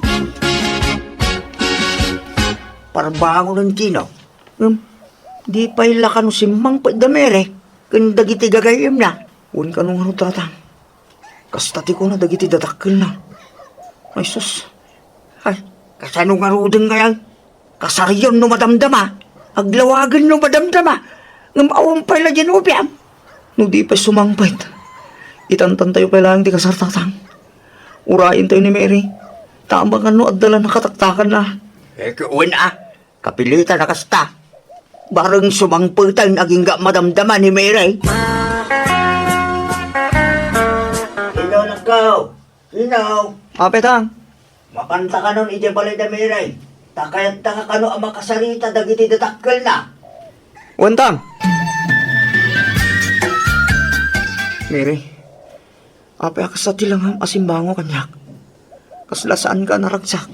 Parbangonen, Tino. Ngem, di pay la kano simmangpet da Mary ken dagiti gagayyemna. Wen kano ngarud, Tatang. Kasta ti kuna dagiti dadakkelna. Ay sus. Ay, kasano ngaruden ngay? Kasarion no madamdama, aglawagen no madamdama, ngem awan pay la diay no biang. No di pay sumangpet, itantantayo pay laeng ti kasar, Tatang. Urayentayo ni Mary, ta amangan no adda la nakataktakanna. Eh, wen a, kapilitan a kasta. Bareng sumangpeten agingga madamdama ni Mary. Ino, anakko? Ino? Apay, Tang? Mapanta kanon idiay balay da Mary. Ta kayatta nga kano a makasarita dagiti dadakkelna. Wen, Tang. Mary, apay a kasta ti langam a simbango kaniak? Kasla saanka a naragsak?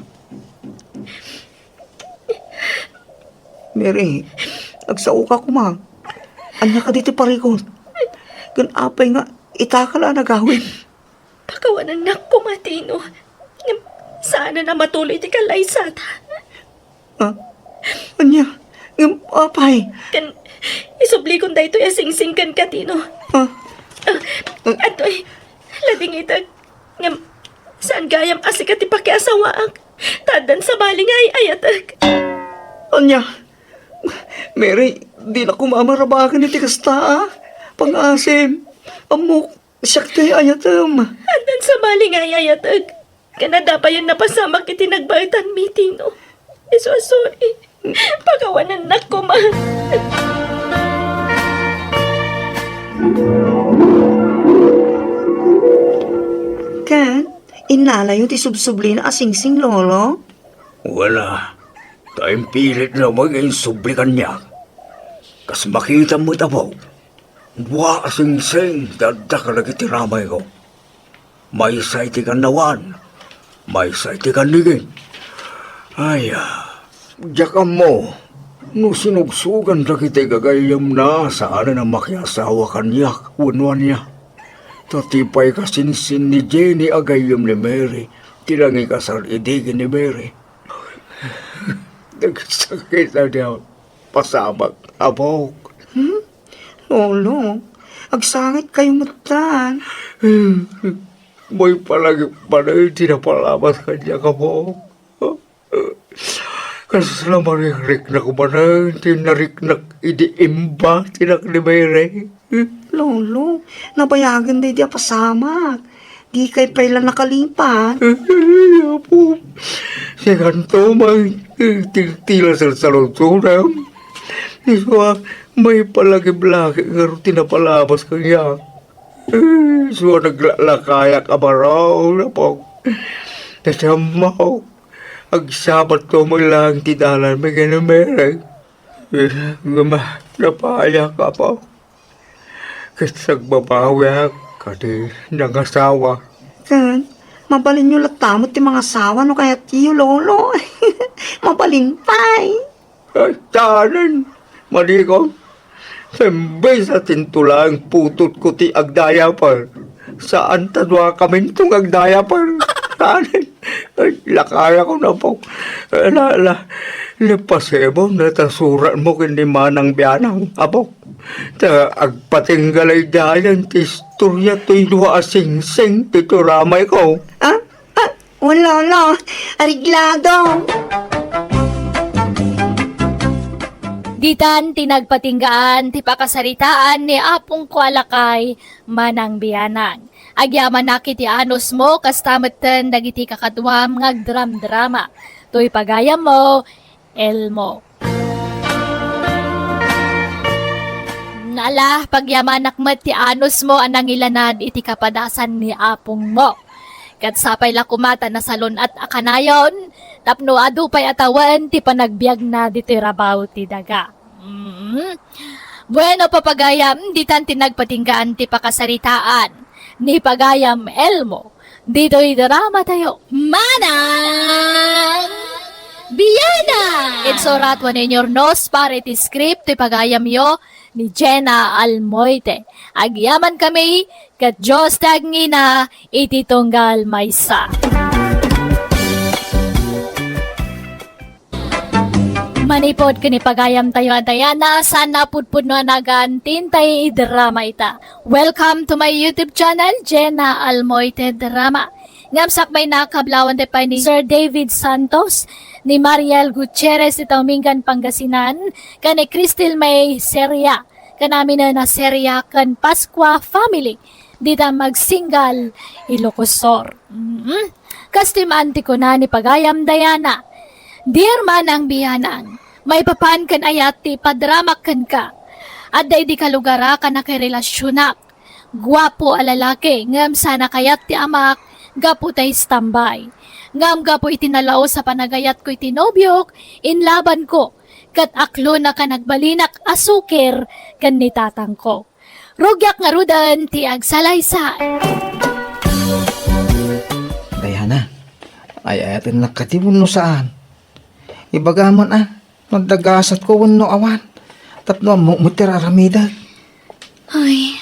Mary, agsaoka koma. Ania kadi ti parikut? Ken apay nga itaka la a nagawid? Pakawanennak koma, Tino. Ngem saanen a matuloy ti kallaysata. Ah? Ania? Ngem apay? Ken isublikon daytoy a singsing kenka, Tino. Ah? Ah, adtoy, ladingitek. Ngem saan gayam a sika ti pakiasawaak. Ta addan sabali nga ay-ayatek. Ania? Mary, dina koma marabaken iti kasta, a. Pangaasim. Ammok, siak ti ay-ayatem. Addan sabali nga ay-ayatek. Ken adda payen napasamak iti nagbaetanmi, Tino. Isu a sorry. Pakawanennak koma. Ken, innalayo ti subsublina a singsing, Lolo? Wala. Ta impilit laeng nga insubli kaniak. Kas makitam met, apo, dua a singsing ti adda kadagiti ramayko. Maysa iti kannawan, maysa iti kannigin. Ay, ah, diak ammo no sinugsugan dagiti gagayyemna saanen a makiasawa kaniak wenno ania. Ta ti pay kasinsin ni Jenny a gayyem ni Mary ti nangikasar idi ken ni Mary. Nagsakit a diak pasamak, Apok. Hmm? Lolo, agsangit kayo metten. May palagip manen ti napalabas kaniak, Apok. Kasla marikriknak manen ti nariknak idi imbatinnak ni Mary. Lolo, nabayagen daydi a pasamak. Dikay pay la nakalipat. Apo, sikanto may tigtila sa salunsuram. Isua, may palagip-lagip nga ti napalabas kaniak. Isua, naglalakayak a baro, Apo. Nasammaw. Agsabat to man lang ti dalan, may ganun, Mary. Guma, napayak, Apo. Ket agbabawiak, kadi nangasawa. Ken, mabalinyo latta met ti mangasawa no kayatyo, Lolo. Mabalin pay. Ay, saanen, manikon. Imbes a tintulang putotko ti agdayaper, saan ta duakaminto nga agdayaper. Saanen. Ay, lakayakon, Apo. Ala, ala. Lapasibon, ta suratmo ken ni Manang Bianang, Apo. Ta agpatingga laydayan ti istorya toy dua a singsing ti turamayko. Ah? Ah, wala, wala. Areglado. Ditan ti nagpatinggaan ti pakasaritaan ni apongko a lakay, Manang Bianang. Agyamanak iti anusmo, kasta metten dagiti kakaduam nga agdramdrama toy pagayammo, Elmo. Ala, pagyamanak met ti anusmo a nangilanad iti kapadasan ni apongmo. Ket sapay la koma ta nasalun-at a kanayon tapno adu pay a tawen ti panagbiagna ditoy rabaw ti daga. Mm. Bueno, papagayam, ditan ti nagpatinggaan ti pakasaritaan ni Pagayam Elmo ditoy drama tayo. Manang Biana! Insurat wenno inyurnos para iti script ti pagayamyo ni Jenna Almoite. Agyaman kami ket Dios ti agngina iti tunggal maysa. Manipud ken ipagayam tayo a Diana, saan a pudpudno a nagan ti intay idrama ita. Welcome to my YouTube channel, Jenna Almoite Drama. Ngem sakbay na, kablawan ti pay ni Sir David Santos, ni Mariel Gutierrez ita Umingan, Pangasinan, ken ni Cristel May Seria, ken aminen a Seria ken Pascua family, dita Magsinggal, Ilocos Sur. Mm. Kas ti maan ti kuna ni Pagayam Diana, Dear Manang Bianang, maipapan ken ayat ti ipadramak kenka. Adda idi kalugarak a nakirelasionak. Guapo a lalaki, ngem saan a kayat ti amak gapu ta istambay. Ngem gapu iti nalaus a panagayatko iti nobiok, inlabanko, ket aklonak a nagbalinak a sukir ken ni tatangko. Rugiak ngaruden ti agsalaysay. Diana, ay-ayatennak kadi wenno saan? Ibagam man a, no adda gasatko wenno awan, tapno ammok met ti ar-aramidek. Ay,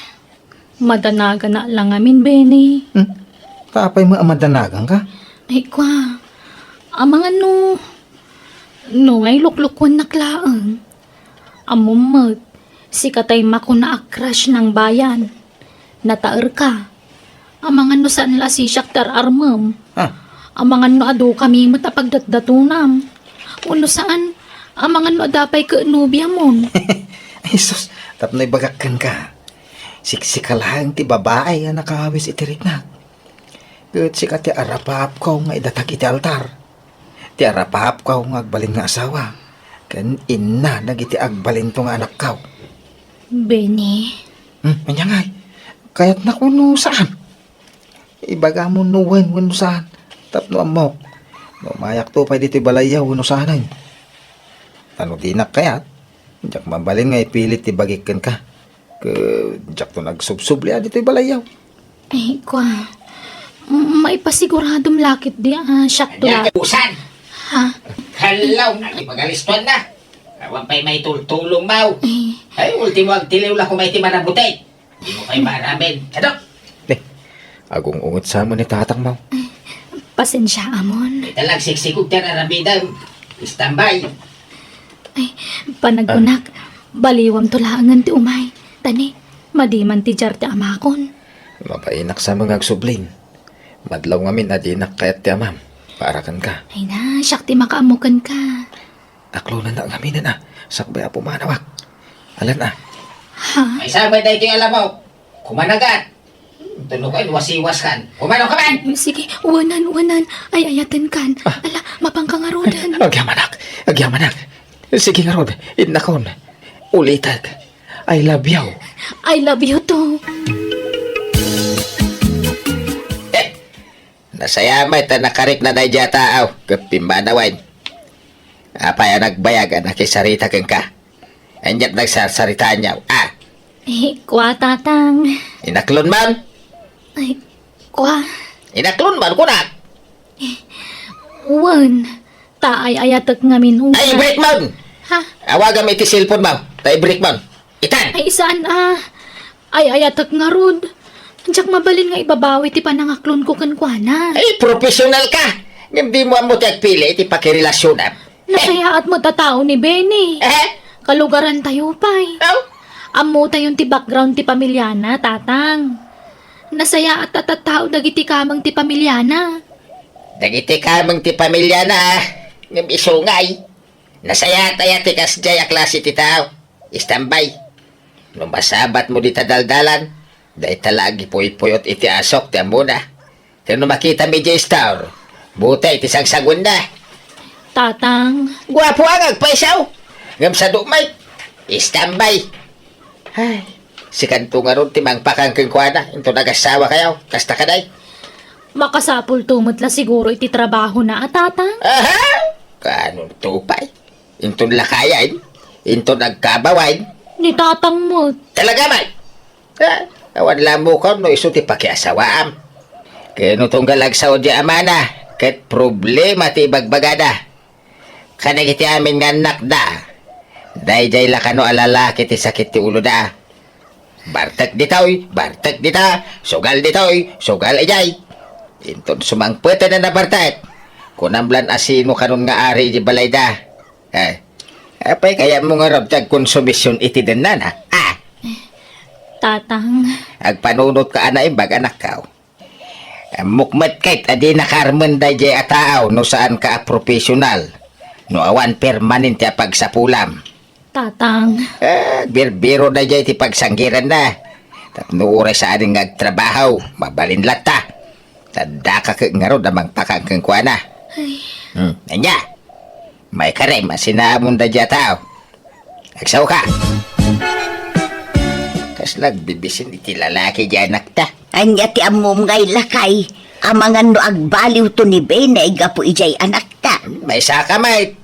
madanaganak la ngamin, Benny. Hmm? Ta apay met a madanaganka? Ay, kua, amangan no, no nga iluklukuennak laeng. Ammom met, sika tay makuna a crush nang bayan. Nataerka. Amangan no saan la a sisiak ti ar-armem. Ah. Amangan no adu kami met a pagdatdatonam. Wenno saan, amangan no adda pay ket nobiamon. Ay, sus, tapno ibagak kenka. Siksika laeng ti babai a nakawis iti riknak. Ket sika ti arapapko nga idatag iti altar. Ti arapapko nga agbalin nga asawa, ken inna dagiti agbalinto nga anakko. Benny. Hmm, ania ngay? Kayatnak wenno saan? Ibagam no wen wenno saan, tapno ammok no mayakto pay ditoy balayyo wenno saanen. Ta no dinak kayat, diak mabalin nga ipilit ti bagik kenka. Ket diakto nagsubsubli a ditoy balayyo. Ay, kua. M-, maipasiguradoam la ketdi a siakto la. Ania, usan? Ha? Hello, agi pagalistuan na. Awan pay maitultulong, Mau. Eh. Ay, ultimo agtiliw la kumay ti manabuti. Di mo pay maaramen. Kadok! Eh, agung-unget sa mo ni tatang, Mau. Pasensia, Amon. Ita lang siksikog ti aramidem. Standby. Ay, panagkunak, baliwam to laengen ti umay. Tani, madi man ti diar ti amakon. Mabainak sa mga agsubling. Madlaw ngamin a dinak kayat ti amam. Para kenka. Ay na, siak ti makaammo kenka. Aklonan na ngamin a. Sakbay a pumanawak. Alan a. Ha? Ay, sabay daytoy alamok. Kumanagat. Tuno ka, wasiwas kan. Kumano ka man? Sige, wanan, wanan. Ay, ayaten kan. Ah. Ala, mapangka ngaruden. Agyamanak. Agyamanak. Sige ngarud, innakon. Ulitek. I love you. I love you too. Eh, nasaya met ta nakarikna daydiay a tao, ket pimmanawen. Apay a nagbayag a nakisarita kenka? Aniat nagsarsaritaanyo, a? Eh, kua, Tatang. Inaklon man? Ay, kua. Inaklon man, kunak? Wen, ta ay-ayatek ngamin. Ay, i-break man! Ha? Awagam iti cellphone mo, ta i-break man. Itan! Ay, saan a? Ay-ayatek ngarud. Diak mabalin nga ibabawi ti panangaklonko kenkuana. Ay, professional ka! Ngem di mo ammo ti agpili iti pakirelasyonam. Nasayaat met a tao ni Benny. Eh? Kalugarantayo pay. Aw? Ammotayon ti background ti pamiliana, Tatang. Nasayaat a tattao dagiti kameng ti pamiliana. Dagiti kameng ti pamiliana, ngem isu ngay. Nasayaat aya ti kasdiay a klase ti tao? Standby. No masabat mo dita daldalan, dayta la agipuypuyot iti asok ti ammona. Ken no makitami idiay store, butay ti sagsaguenna. Tatang. Guapo a nga agpaysaw. Ngem sadu met. Standby. Ay, sikanto ngarud ti mangpakang kenkuana, inton agasawakayo. Kasta kadi? Makasapulto met la siguro iti trabahona a, Tatang? Aha! Kaanonto pay? Inton lakayen? Inton agkabawen? Ni Tatang met. Talaga man? Ah, awan la ammokaon no isu ti pakiasawaam. Ken no tunggal agsao diay amana, ket problema ti ibagbagada. Kadagiti amin nga annakda, daydiay la kano a lalaki ti sakit ti uloda. Bartek ditoy, bartek dita, sugal ditoy, sugal idiay. Inton sumangpeten a nabartek, kunam lan a sino kanon nga ari iti balayda. Eh, apay kayatmo ngarud ti agkonsumision iti dennana? Ah! Tatang. Agpanunotka a naimbag, anakko. Ammok met ket a dinaka armen daydiay a tao no saanka a profesional, no awan permanente a pagsapulam. Tatang. Eh, birbiro daydiay ti pagsanggiranna. Tapno uray saanen nga agtrabaho, mabalin latta. Addaka ket ngarud a mangpakang kenkuana. Ay. Hmm, ania? Maikarem a sinaamon daydiay a tao. Agsaoka. Kasla agbibisin iti lalaki diay anakta. Ania ti ammom ngay, lakay? Amangan no agbaliwto ni Benny gapu idiay anakta. Maysaka met.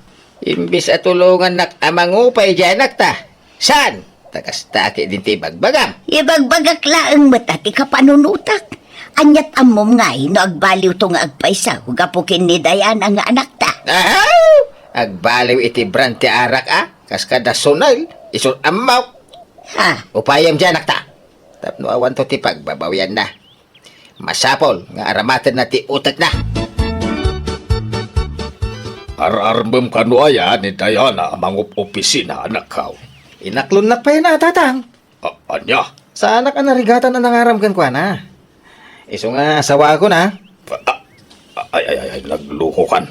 Imbes a tulongannak a mangupay idiay anakta. Saan? Ta kasta ketdin ti ibagbagam. Ibagbagak laeng met a ti kapanunotak. Aniat ammom ngay no agbaliwto nga agpaysaw gapu ken ni Diana nga anakta? Ahaw! Agbaliw iti brand ti arak a, kas kada Sonel, isu ammok. Ha? Upayem diay anakta. Tapno awanto ti pagbabawianna. Masapul nga aramatenna ti utekna. Ar-armem kano aya ni Diana a mangup-opisina, anakko? Inaklonnak pay na, Tatang. A-, ania? Saanak a narigatan a nangaram kenkuana. Isu nga asawaakon a. A-, a-, ay, ay, ay, ay, naglukokan.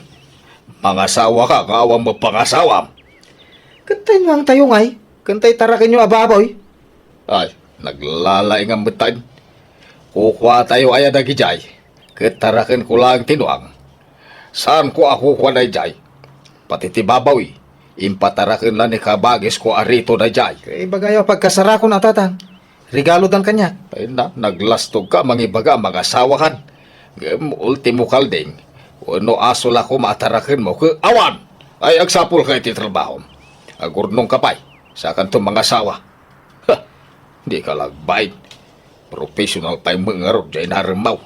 Mangasawaka nga awan mapangasawam. Ket tay nuangtayo ngay, ken tay tarakenyo a baboy. Ay, naglalaingam metten. Kukuatayo aya dagidiay, ket tarakenko laeng ti nuang. Saanko a kukua daydiay. Pati ti babawi, impatarakenna ni kabagisko a Rito daydiay. Ibagayo a pagkasarakon a, Tatang. Regalodan kaniak. Ay na, naglastogka a mangibaga a mangasawakan. Ngem ultimo kalding, wenno aso la koma a tarakenmo ket awan! Ay, agsapulka iti trabahom. Agurnongka pay, sakanto mangasawa. Ha! Dika la agbain. Professional pay met ngarud diay naremmaw.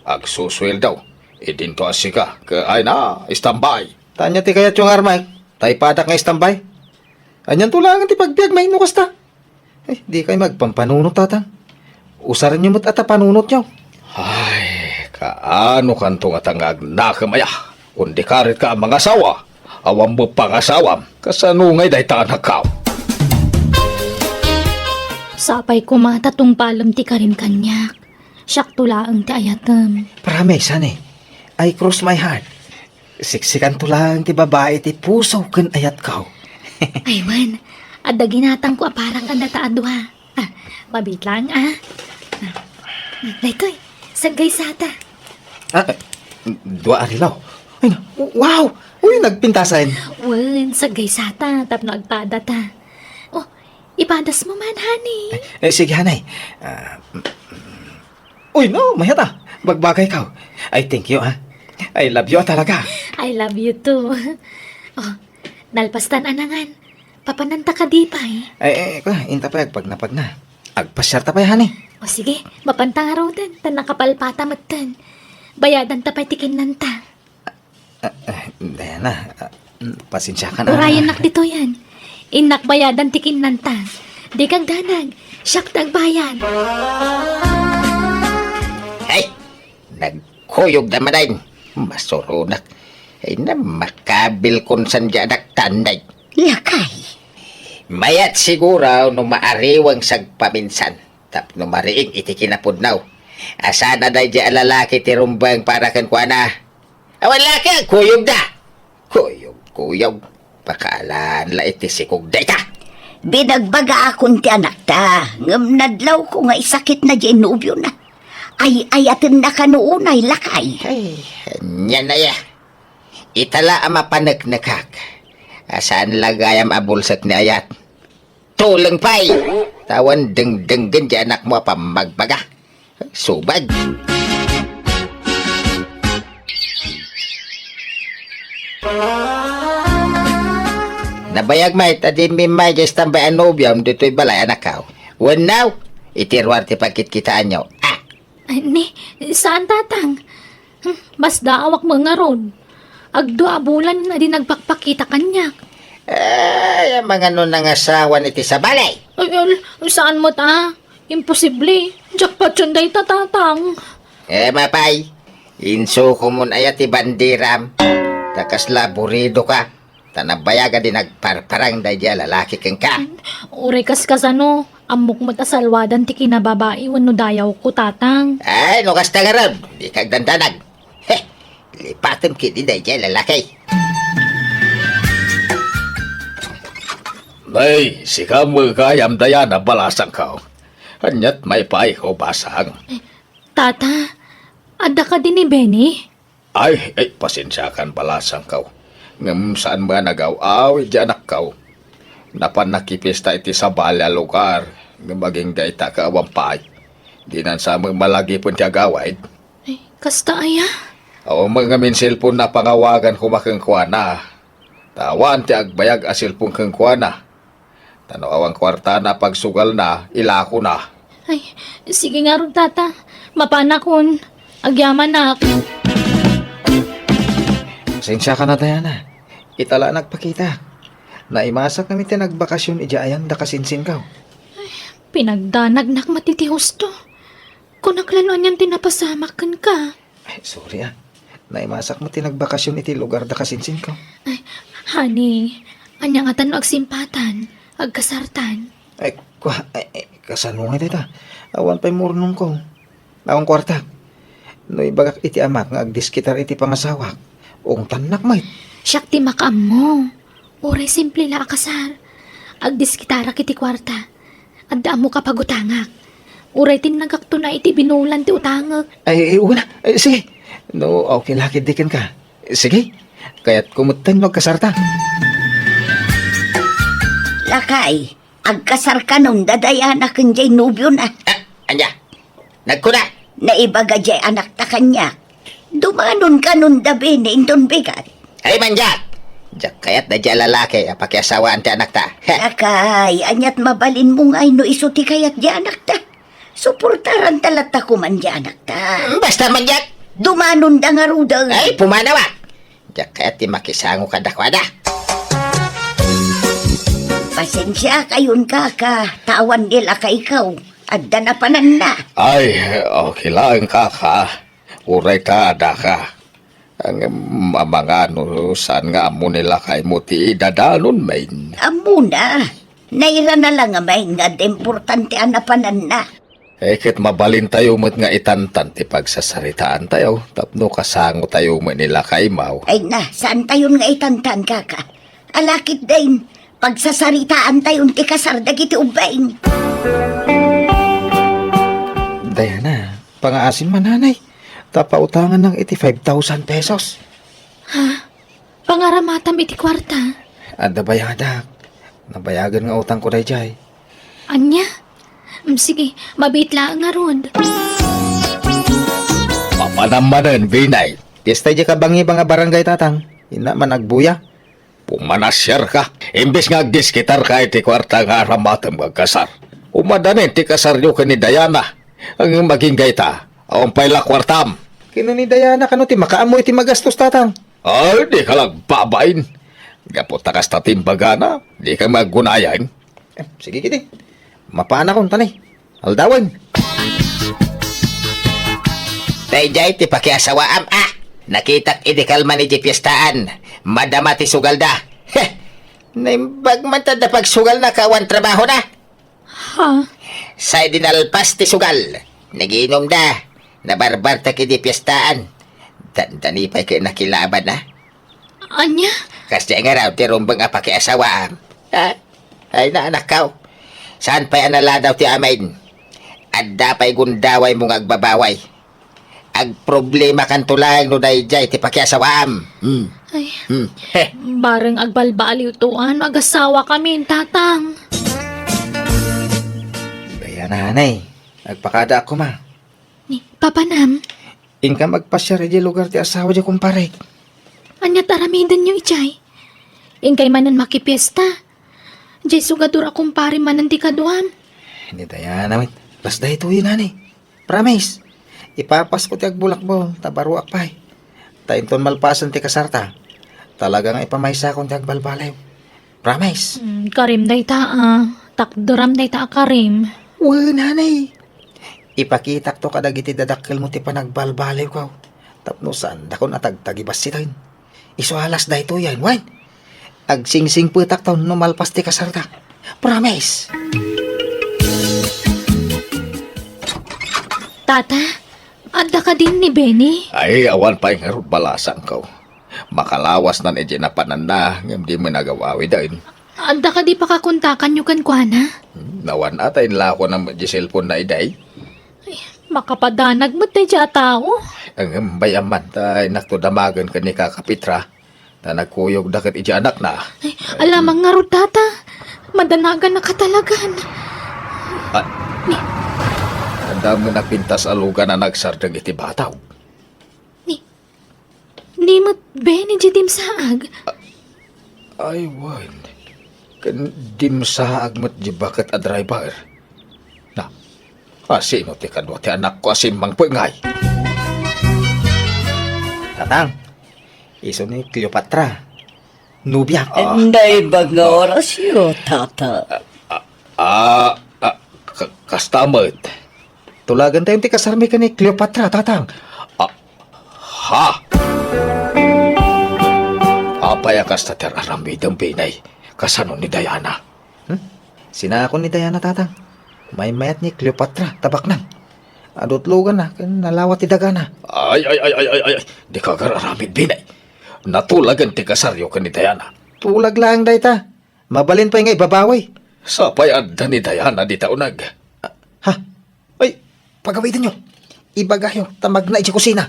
Agsusueldo, idinto a sika, ket ay na, standby. Ta ania ti kayatyo nga armaek? Ta ipadak nga istambay? Anianto laeng ti pagbiag, may no kasta? Ay, dikay agpampanunot, Tatang. Usarenyo met a ta panunotyo. Ay, kaano kanto ngata nga agnakem aya? Kundi karit ka a mangasawa, awan met pangasawam. Kasano ngay dayta, anakko? Sapay koma ta tungpalem ti karim kaniak. Siakto laeng ti ayatem. Promise, honey. I cross my heart. Siksikanto laeng ti babai ti puso ken ayatko. Ay, wen. Adda ginatangko a para kadata a dua. Ah, mabiit laeng, ah. Ah, daytoy, saggaysata. Ah, dua a relo. Ay, wow! Uy, nagpintasan. Wen, saggaysata, tapno agpadata. Oh, ipadasmo man, honey. Eh, eh, sige, honey. Ah, mm, mm. Uy, no, mayat a. Bagbagayko. Ay, thank you, ah. I love you, ah, talaga. I love you too. Oh, nalpastan a nangan. Papananta kadi pay? Ay, ay, kwa, inta pay agpagnapagna. Agpasiarta pay, honey. O sige, mapanta ngaruden, ta nakapalpata metten. Bayadanta pay ti kinnanta. Ah, ah, Diana, ah, mm, pasensiakan, ah. Urayennak ditoyen. Innak bayadan ti kinnanta. Dika agdanag, siak ti agbayad. Ay, nagkuyogda manen. Masuronak. Ay, namakabil kun saan diay anak tanday. Lakay. Mayat siguro no maariweng sagpaminsan tapno mariing iti kinapudno. Asana daydiay a lalaki ti rumbeng para kenkuana. Awan la ket kuyogda. Kuyog, kuyog. Pakaalan la iti sikog dayta. Binagbaga akon ti anakta, ngem nadlawko nga isakitna diay nobiona. Ay-ayatenna kano unay, lakay. Ay, ania aya. Ita la a mapaneknekak. A saan la gayam a bulsek ni ayat. Tuleng pay! Ta awan dengdenggen diay anakmo a pammagbaga. Subag! Nabayag met a dimmi immay diay istambay a nobiom ditoy balay, anakko. Wenno, iti ruar ti pagkitkitaanyo. Ah! Ay, ni, saan, Tatang? Hmm, masdaawak met ngarud. Agdua a bulan a di nagpakpakita kaniak. Ay, amangan no nangasawan iti sabali? Ay, al-, saan met a? Imposible. Jackpot yun dayta, Tatang. Eh, mapay. Insukomon aya ti bandiram. Ta kasla buridoka. Ta nabayag a di nagparparang daydiay a lalaki kenka. Uray kas kasano, ammok met a salwadan ti kinababai wenno dayawko, Tatang. Ay, no kasta ngarud, dika agdandanag. Heh, lipatem ketdi daydiay a lalaki. Nay, sika met gayam, Diana, balasangko. Aniat maipaayko, basang? Tata, adda kadi ni Benny? Ay, ay, pasensiakan, balasangko. Ngem saan met a nagaw-awid diay anakko. Napan nakipista iti sabali a lugar, ngem agingga ita ket awan pay. Dinan sa met malagipen ti agawid. Ay, kasta aya? Awan met ngem in cellphone-na a pangawagan koma kenkuana. Ta awan ti agbayag a cellphone kenkuana. Ta no awan kuartana a pagsugalna, ilakona. Ay, sige ngarud, Tata. Mapanakon. Agyamanak. Pasensiakan a, Diana. Ita la a nagpakita. Naimasak ngem ti nagbakasyon idiay ayan da kasinsinko. Ay, pinagdanagnak met iti husto. Kunak la no anian ti napasamak kenka. Ay, sorry, ah. Naimasak met ti nagbakasyon iti lugar da kasinsinko. Ay, honey, ania ngata no agsimpatan, agkasartan? Ay, kwa, ay, ay, kasano ngay dayta? Awan pay murnongko. Awan kuarta. No ibagak iti amak nga agdiskitar iti pangasawak, ungtannak met. Siak ti makaammo. Uray simple la a kasar. Agdiskitarak iti kuarta. Adda ammok a pagutangak. Uray tinnagakto na iti binulan ti utangek. Ay, ay, una. Ay, sige. No, okay la ketdi kenka. Sige. Kayatko metten no agkasarta. Lakay, agkasar kanon da Diana ken diay nobiona. Ah, ania? Nagkuna? Naibaga diay anakta kaniak. Dumanon kanon da Benny inton bigat. Ay, mandiak! Diak kayat daydiay a lalaki a pakiasawaan ti anakta. Lakay, aniat mabalinmo ngay no isu ti kayat diay anakta? Suportaranta latta koman diay anakta. Basta mandiak! Dumanon da ngaruden. Ay, pumanaw a! Diak kayat ti makisango kadakuada. Pasensiakayon, kaka, ta awan ni lakaykaw. Adda napananna. Ay, okay laeng, kaka. Uray ta adaka. Ang mamangano, saan nga ammo ni lakaymo ti idadanon, main? Ammona. Nairana la nga main nga adda importante a napananna. Eh, ket mabalintayo met nga itantan ti pagsasaritaantayo tapno kasangotayo met ni lakaymo. Ay na, saantayon nga itantan, kaka. Ala ketdin, pagsasaritaantayon ti kasar dagiti ubbing. Diana, pangaasim man, nanay. Ta pautangannak iti five thousand pesos. Ha? Pangaramatam iti kuarta? Adda bayadak. Nabayagen nga utangko daydiay. Ania? Mm, sige, mabiit laeng ngarud. Papanam manen, Binay. Fiesta idiay kabangiban a barangay, tatang. Inna man agbuya. Pumanasiarka. Imbes nga agdiskitarka iti kuarta nga aramatem nga agkasar. Umadanin ti kasaryo ken ni Diana. Ang maging gayta, awan pay la kuartam. Ken ni Diana kano ti makaammo iti magastos, tatang? Ay, dika la agbabain. Gapu ta kasta ti imbagana, dika aggunayang. Eh, sige, kiti. Mapanakon, tanay. Aldawen. Daydiay ti pakiasawaam, a. Nakitak idi kalman idiay piestaan. Madama ti sugalda. Heh! Naimbag man ta adda pagsugalna ket awan trabahona. Ha? Say dinalpas ti sugal. Nagiinumda. Nabarbartek idi piestaan. Dandani pay ket nakilaban, a. Ania? Kasdiay ngarud ti rumbeng a pakiasawaam. Ha? Ay, naanakkaw. Saan pay a naladaw ti amin? Adda pay gundawaymo nga agbabaway. Agproblemakanto laeng no daydiay ti pakiasawaam. Hmm. Ay, Hmm. Heh. Bareng agbalbaliwto no agasawakamin, tatang. Diana, anay. Agpakadaak koma. Ni, papanam? Inkam agpasiar idiay lugar ti asawa diay kumparek. Ania ti aramidenyo idiay? Inkay manen makipiesta. Diay sugadur a kumpare manen ti kaduam. Ni Diana met. Kas daytoy, nanay. Promise. Ipapasko ti agbulakbol, ta baruak pay. Ta inton malpasen ti kasarta, talaga nga ipamaysakon ti agbalbaliw. Promise. Mm, karim dayta, a. Takderam dayta a karim. Wen, nanay. Ipakitakto kadagiti dadakkelmo ti panagbalbaliwko. Tapno saandakon a tagtagibassiten. Isu a las daytoyen, wen. Agsingsingpetakto no malpas ti kasarta. Promise. Tata, adda kadin ni Benny? Ay, awan pay ngarud balasangko. Makalawasnan idiay napananna, ngem di met agawawiden. Adda kadi pakakontakanyo kenkuana? Hmm, awan a, ta inlakona met di cellphone-na idiay. Ay, makapadanag met daydiay a tao. Ngem bay-am man, ta innakto damagen ken ni Kaka Petra. Ta nagkuyogda ket idiay anakna. Ay, alamang ngarud, Tata. Madanagannak a talagan. Ah, adda met napintas a lugan a nagsardeng iti bataw. Ni, ni met Benny diay dimsaag. Ay, wen. Ken dimsaag met diay baket a driver. Na, asino ti kadua ti anakko a simmangpet ngay? Tatang, isu ni Cleopatra. Nobiak. Ah. Naimbag nga orasyo, Tata. Ah, ah, ah, ka-, kasta met. Tulagantayon ti kasarmi ken ni Cleopatra, Tatang. Ah, ha? Apay a kasta ti ar-aramidem, Benny? Kasano ni Diana? Hmm? Sinakon ni Diana, Tatang. Maymayat ni Cleopatra, ta baknang. Adutloganna, ken nalawa ti dagana. Ay, ay, ay, ay, ay, ay, ay. Dika agar-aramid, Benny. Natulagen ti kasaryo ken ni Diana. Tulag laeng dayta. Mabalin pay nga ibabawi. Sapay adda ni Diana dita uneg. Ha? Ay, pagawidenyo. Ibagayo, ta magna idiay kusina.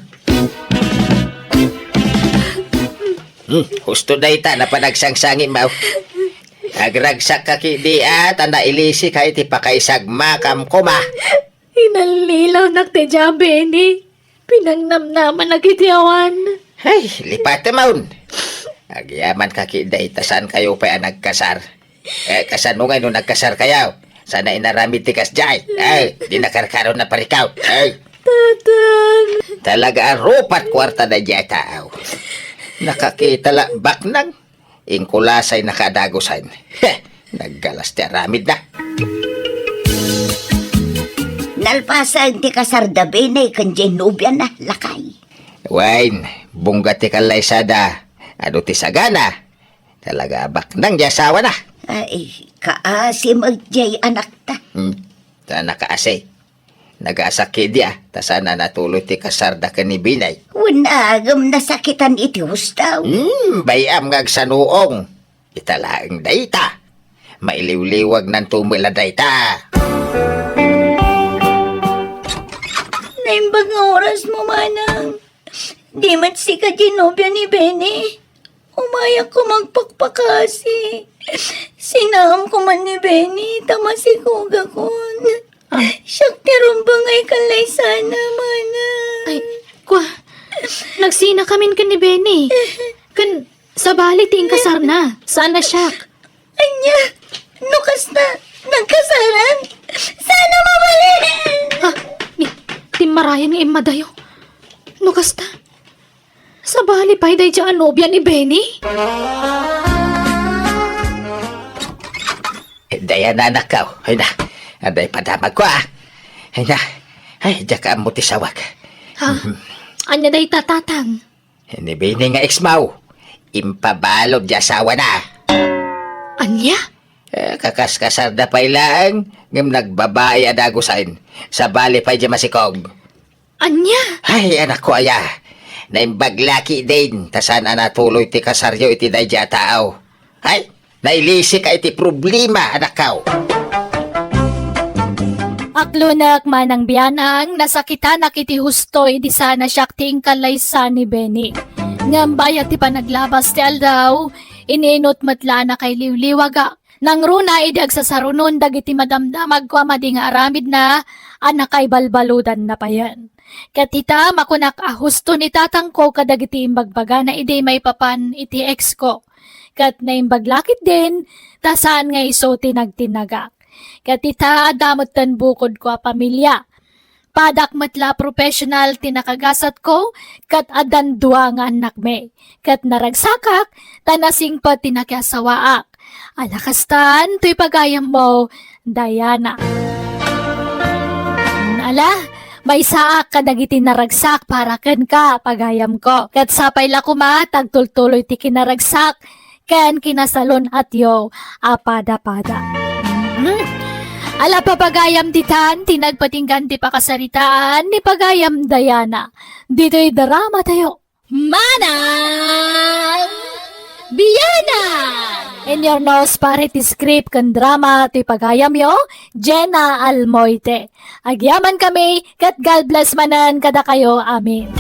Hmm, husto dayta, napanagsangsangi, maw. Agragsak ka kidi, a, ta nailisika iti pakaisagmakam koma. Inallilawnak ti diay a Benny. Pinangnamnamanak iti awan. Ay, lipatem, awn. Agyaman ka kidi, ta saan kayo pay a nagkasar. Eh, kasano ngay no nagkasar kayo? Sana inaramid ti kasdiay. Ay, di nakarkaron na parikaw. Ay. Tatang. Talaga a rupat kuarta daydiay a tao. Nakakita la baknang. Inkulasay nakadagusan. Heh, naggalas ti aramidna. Nalpasen ti kasar da Benny ken diay nobiana, lakay. Wen, bungga ti kallaysada. Adu ti sagana. Talaga baknang diay asawana. Ay, kaasi met diay anakta. Hmm, ta nakaasi. Nagasakit dia, ta saan a natuloy ti kasarda ken ni Benny. Wen, agem nasakitan iti husto. Hmm, bay-am nga agsanuong. Ita laeng dayta. Mailiwliwag nanto met la dayta. Naimbag nga oras mo, manang. Di met sika diay nobia ni Benny. Umayak ko magpakpakasi. Sinaam ko man ni Benny, ta masikogakon. Ah. Siak ti rumbeng a kallaysana, manang. Ay, kwa, nagsina kamin ken ni Benny. Ken sabali ti inkasarna. Saan a siak? Ania? No kasta, nagkasaran? Saan a mabalin? Ah, ni, timmarayan nga immadayo. No kasta, sabali pay daydiay a nobia ni Benny? Dayana, anakko. Ay na, aday padamagko, ah. Ay na, ay, diak ammo ti sawag. Ha? Mhm. Ania dayta, tatang? Ni Benny nga ex-mo, impabalud diay asawana. Ania? Eh, kakaskasarda pay laeng, ngem nagbabai a dagusen. Sabali pay diay masikog. Ania? Ay, anakko aya. Naimbag la ketdin, ta saan a natuloy ti kasaryo iti daydiay a tao. Ay, nailisika iti problema, anakko. Aklonek, manang bianang, nasakitanak iti husto idi saan a siak ti inkallaysa ni Benny. Ngem bayat ti panaglabas ti aldaw, ininut met la a nakailiwliwagak. Nangruna idi agsasarunon dagiti madamdamagko a madi nga aramidna a nakaibalbaludanna payen. Ket ita, makunak a husto ni tatangko kadagiti imbagbagana idi maipapan iti ex-ko. Ket naimbag la ketdin, ta saan nga isu ti nagtinnagak. Ket ita, adda metten bukodko a pamilia. Padak met la a professional ti nakagasatko, ket addan dua nga annakmi. Ket naragsakak, ta nasingpet ti nakiasawaak. Ala kastan, toy pagayammo, Diana. Ala, maysaak kadagiti naragsak para kenka, pagayamko. Ket sapay la koma, ta agtultuloy ti kinaragsak ken kinasalun-atyo a pada-pada. Mhm. Ala, papagayam ditan, ti nagpatinggan ti pakasaritaan ni pagayam Diana. Ditoy drama tayo. Manang Biana! In your nose, pare ti script ken drama ti pagayamyo, Jenna Almoite. Agyaman kami, ket God bless manen kadakayo. Amen.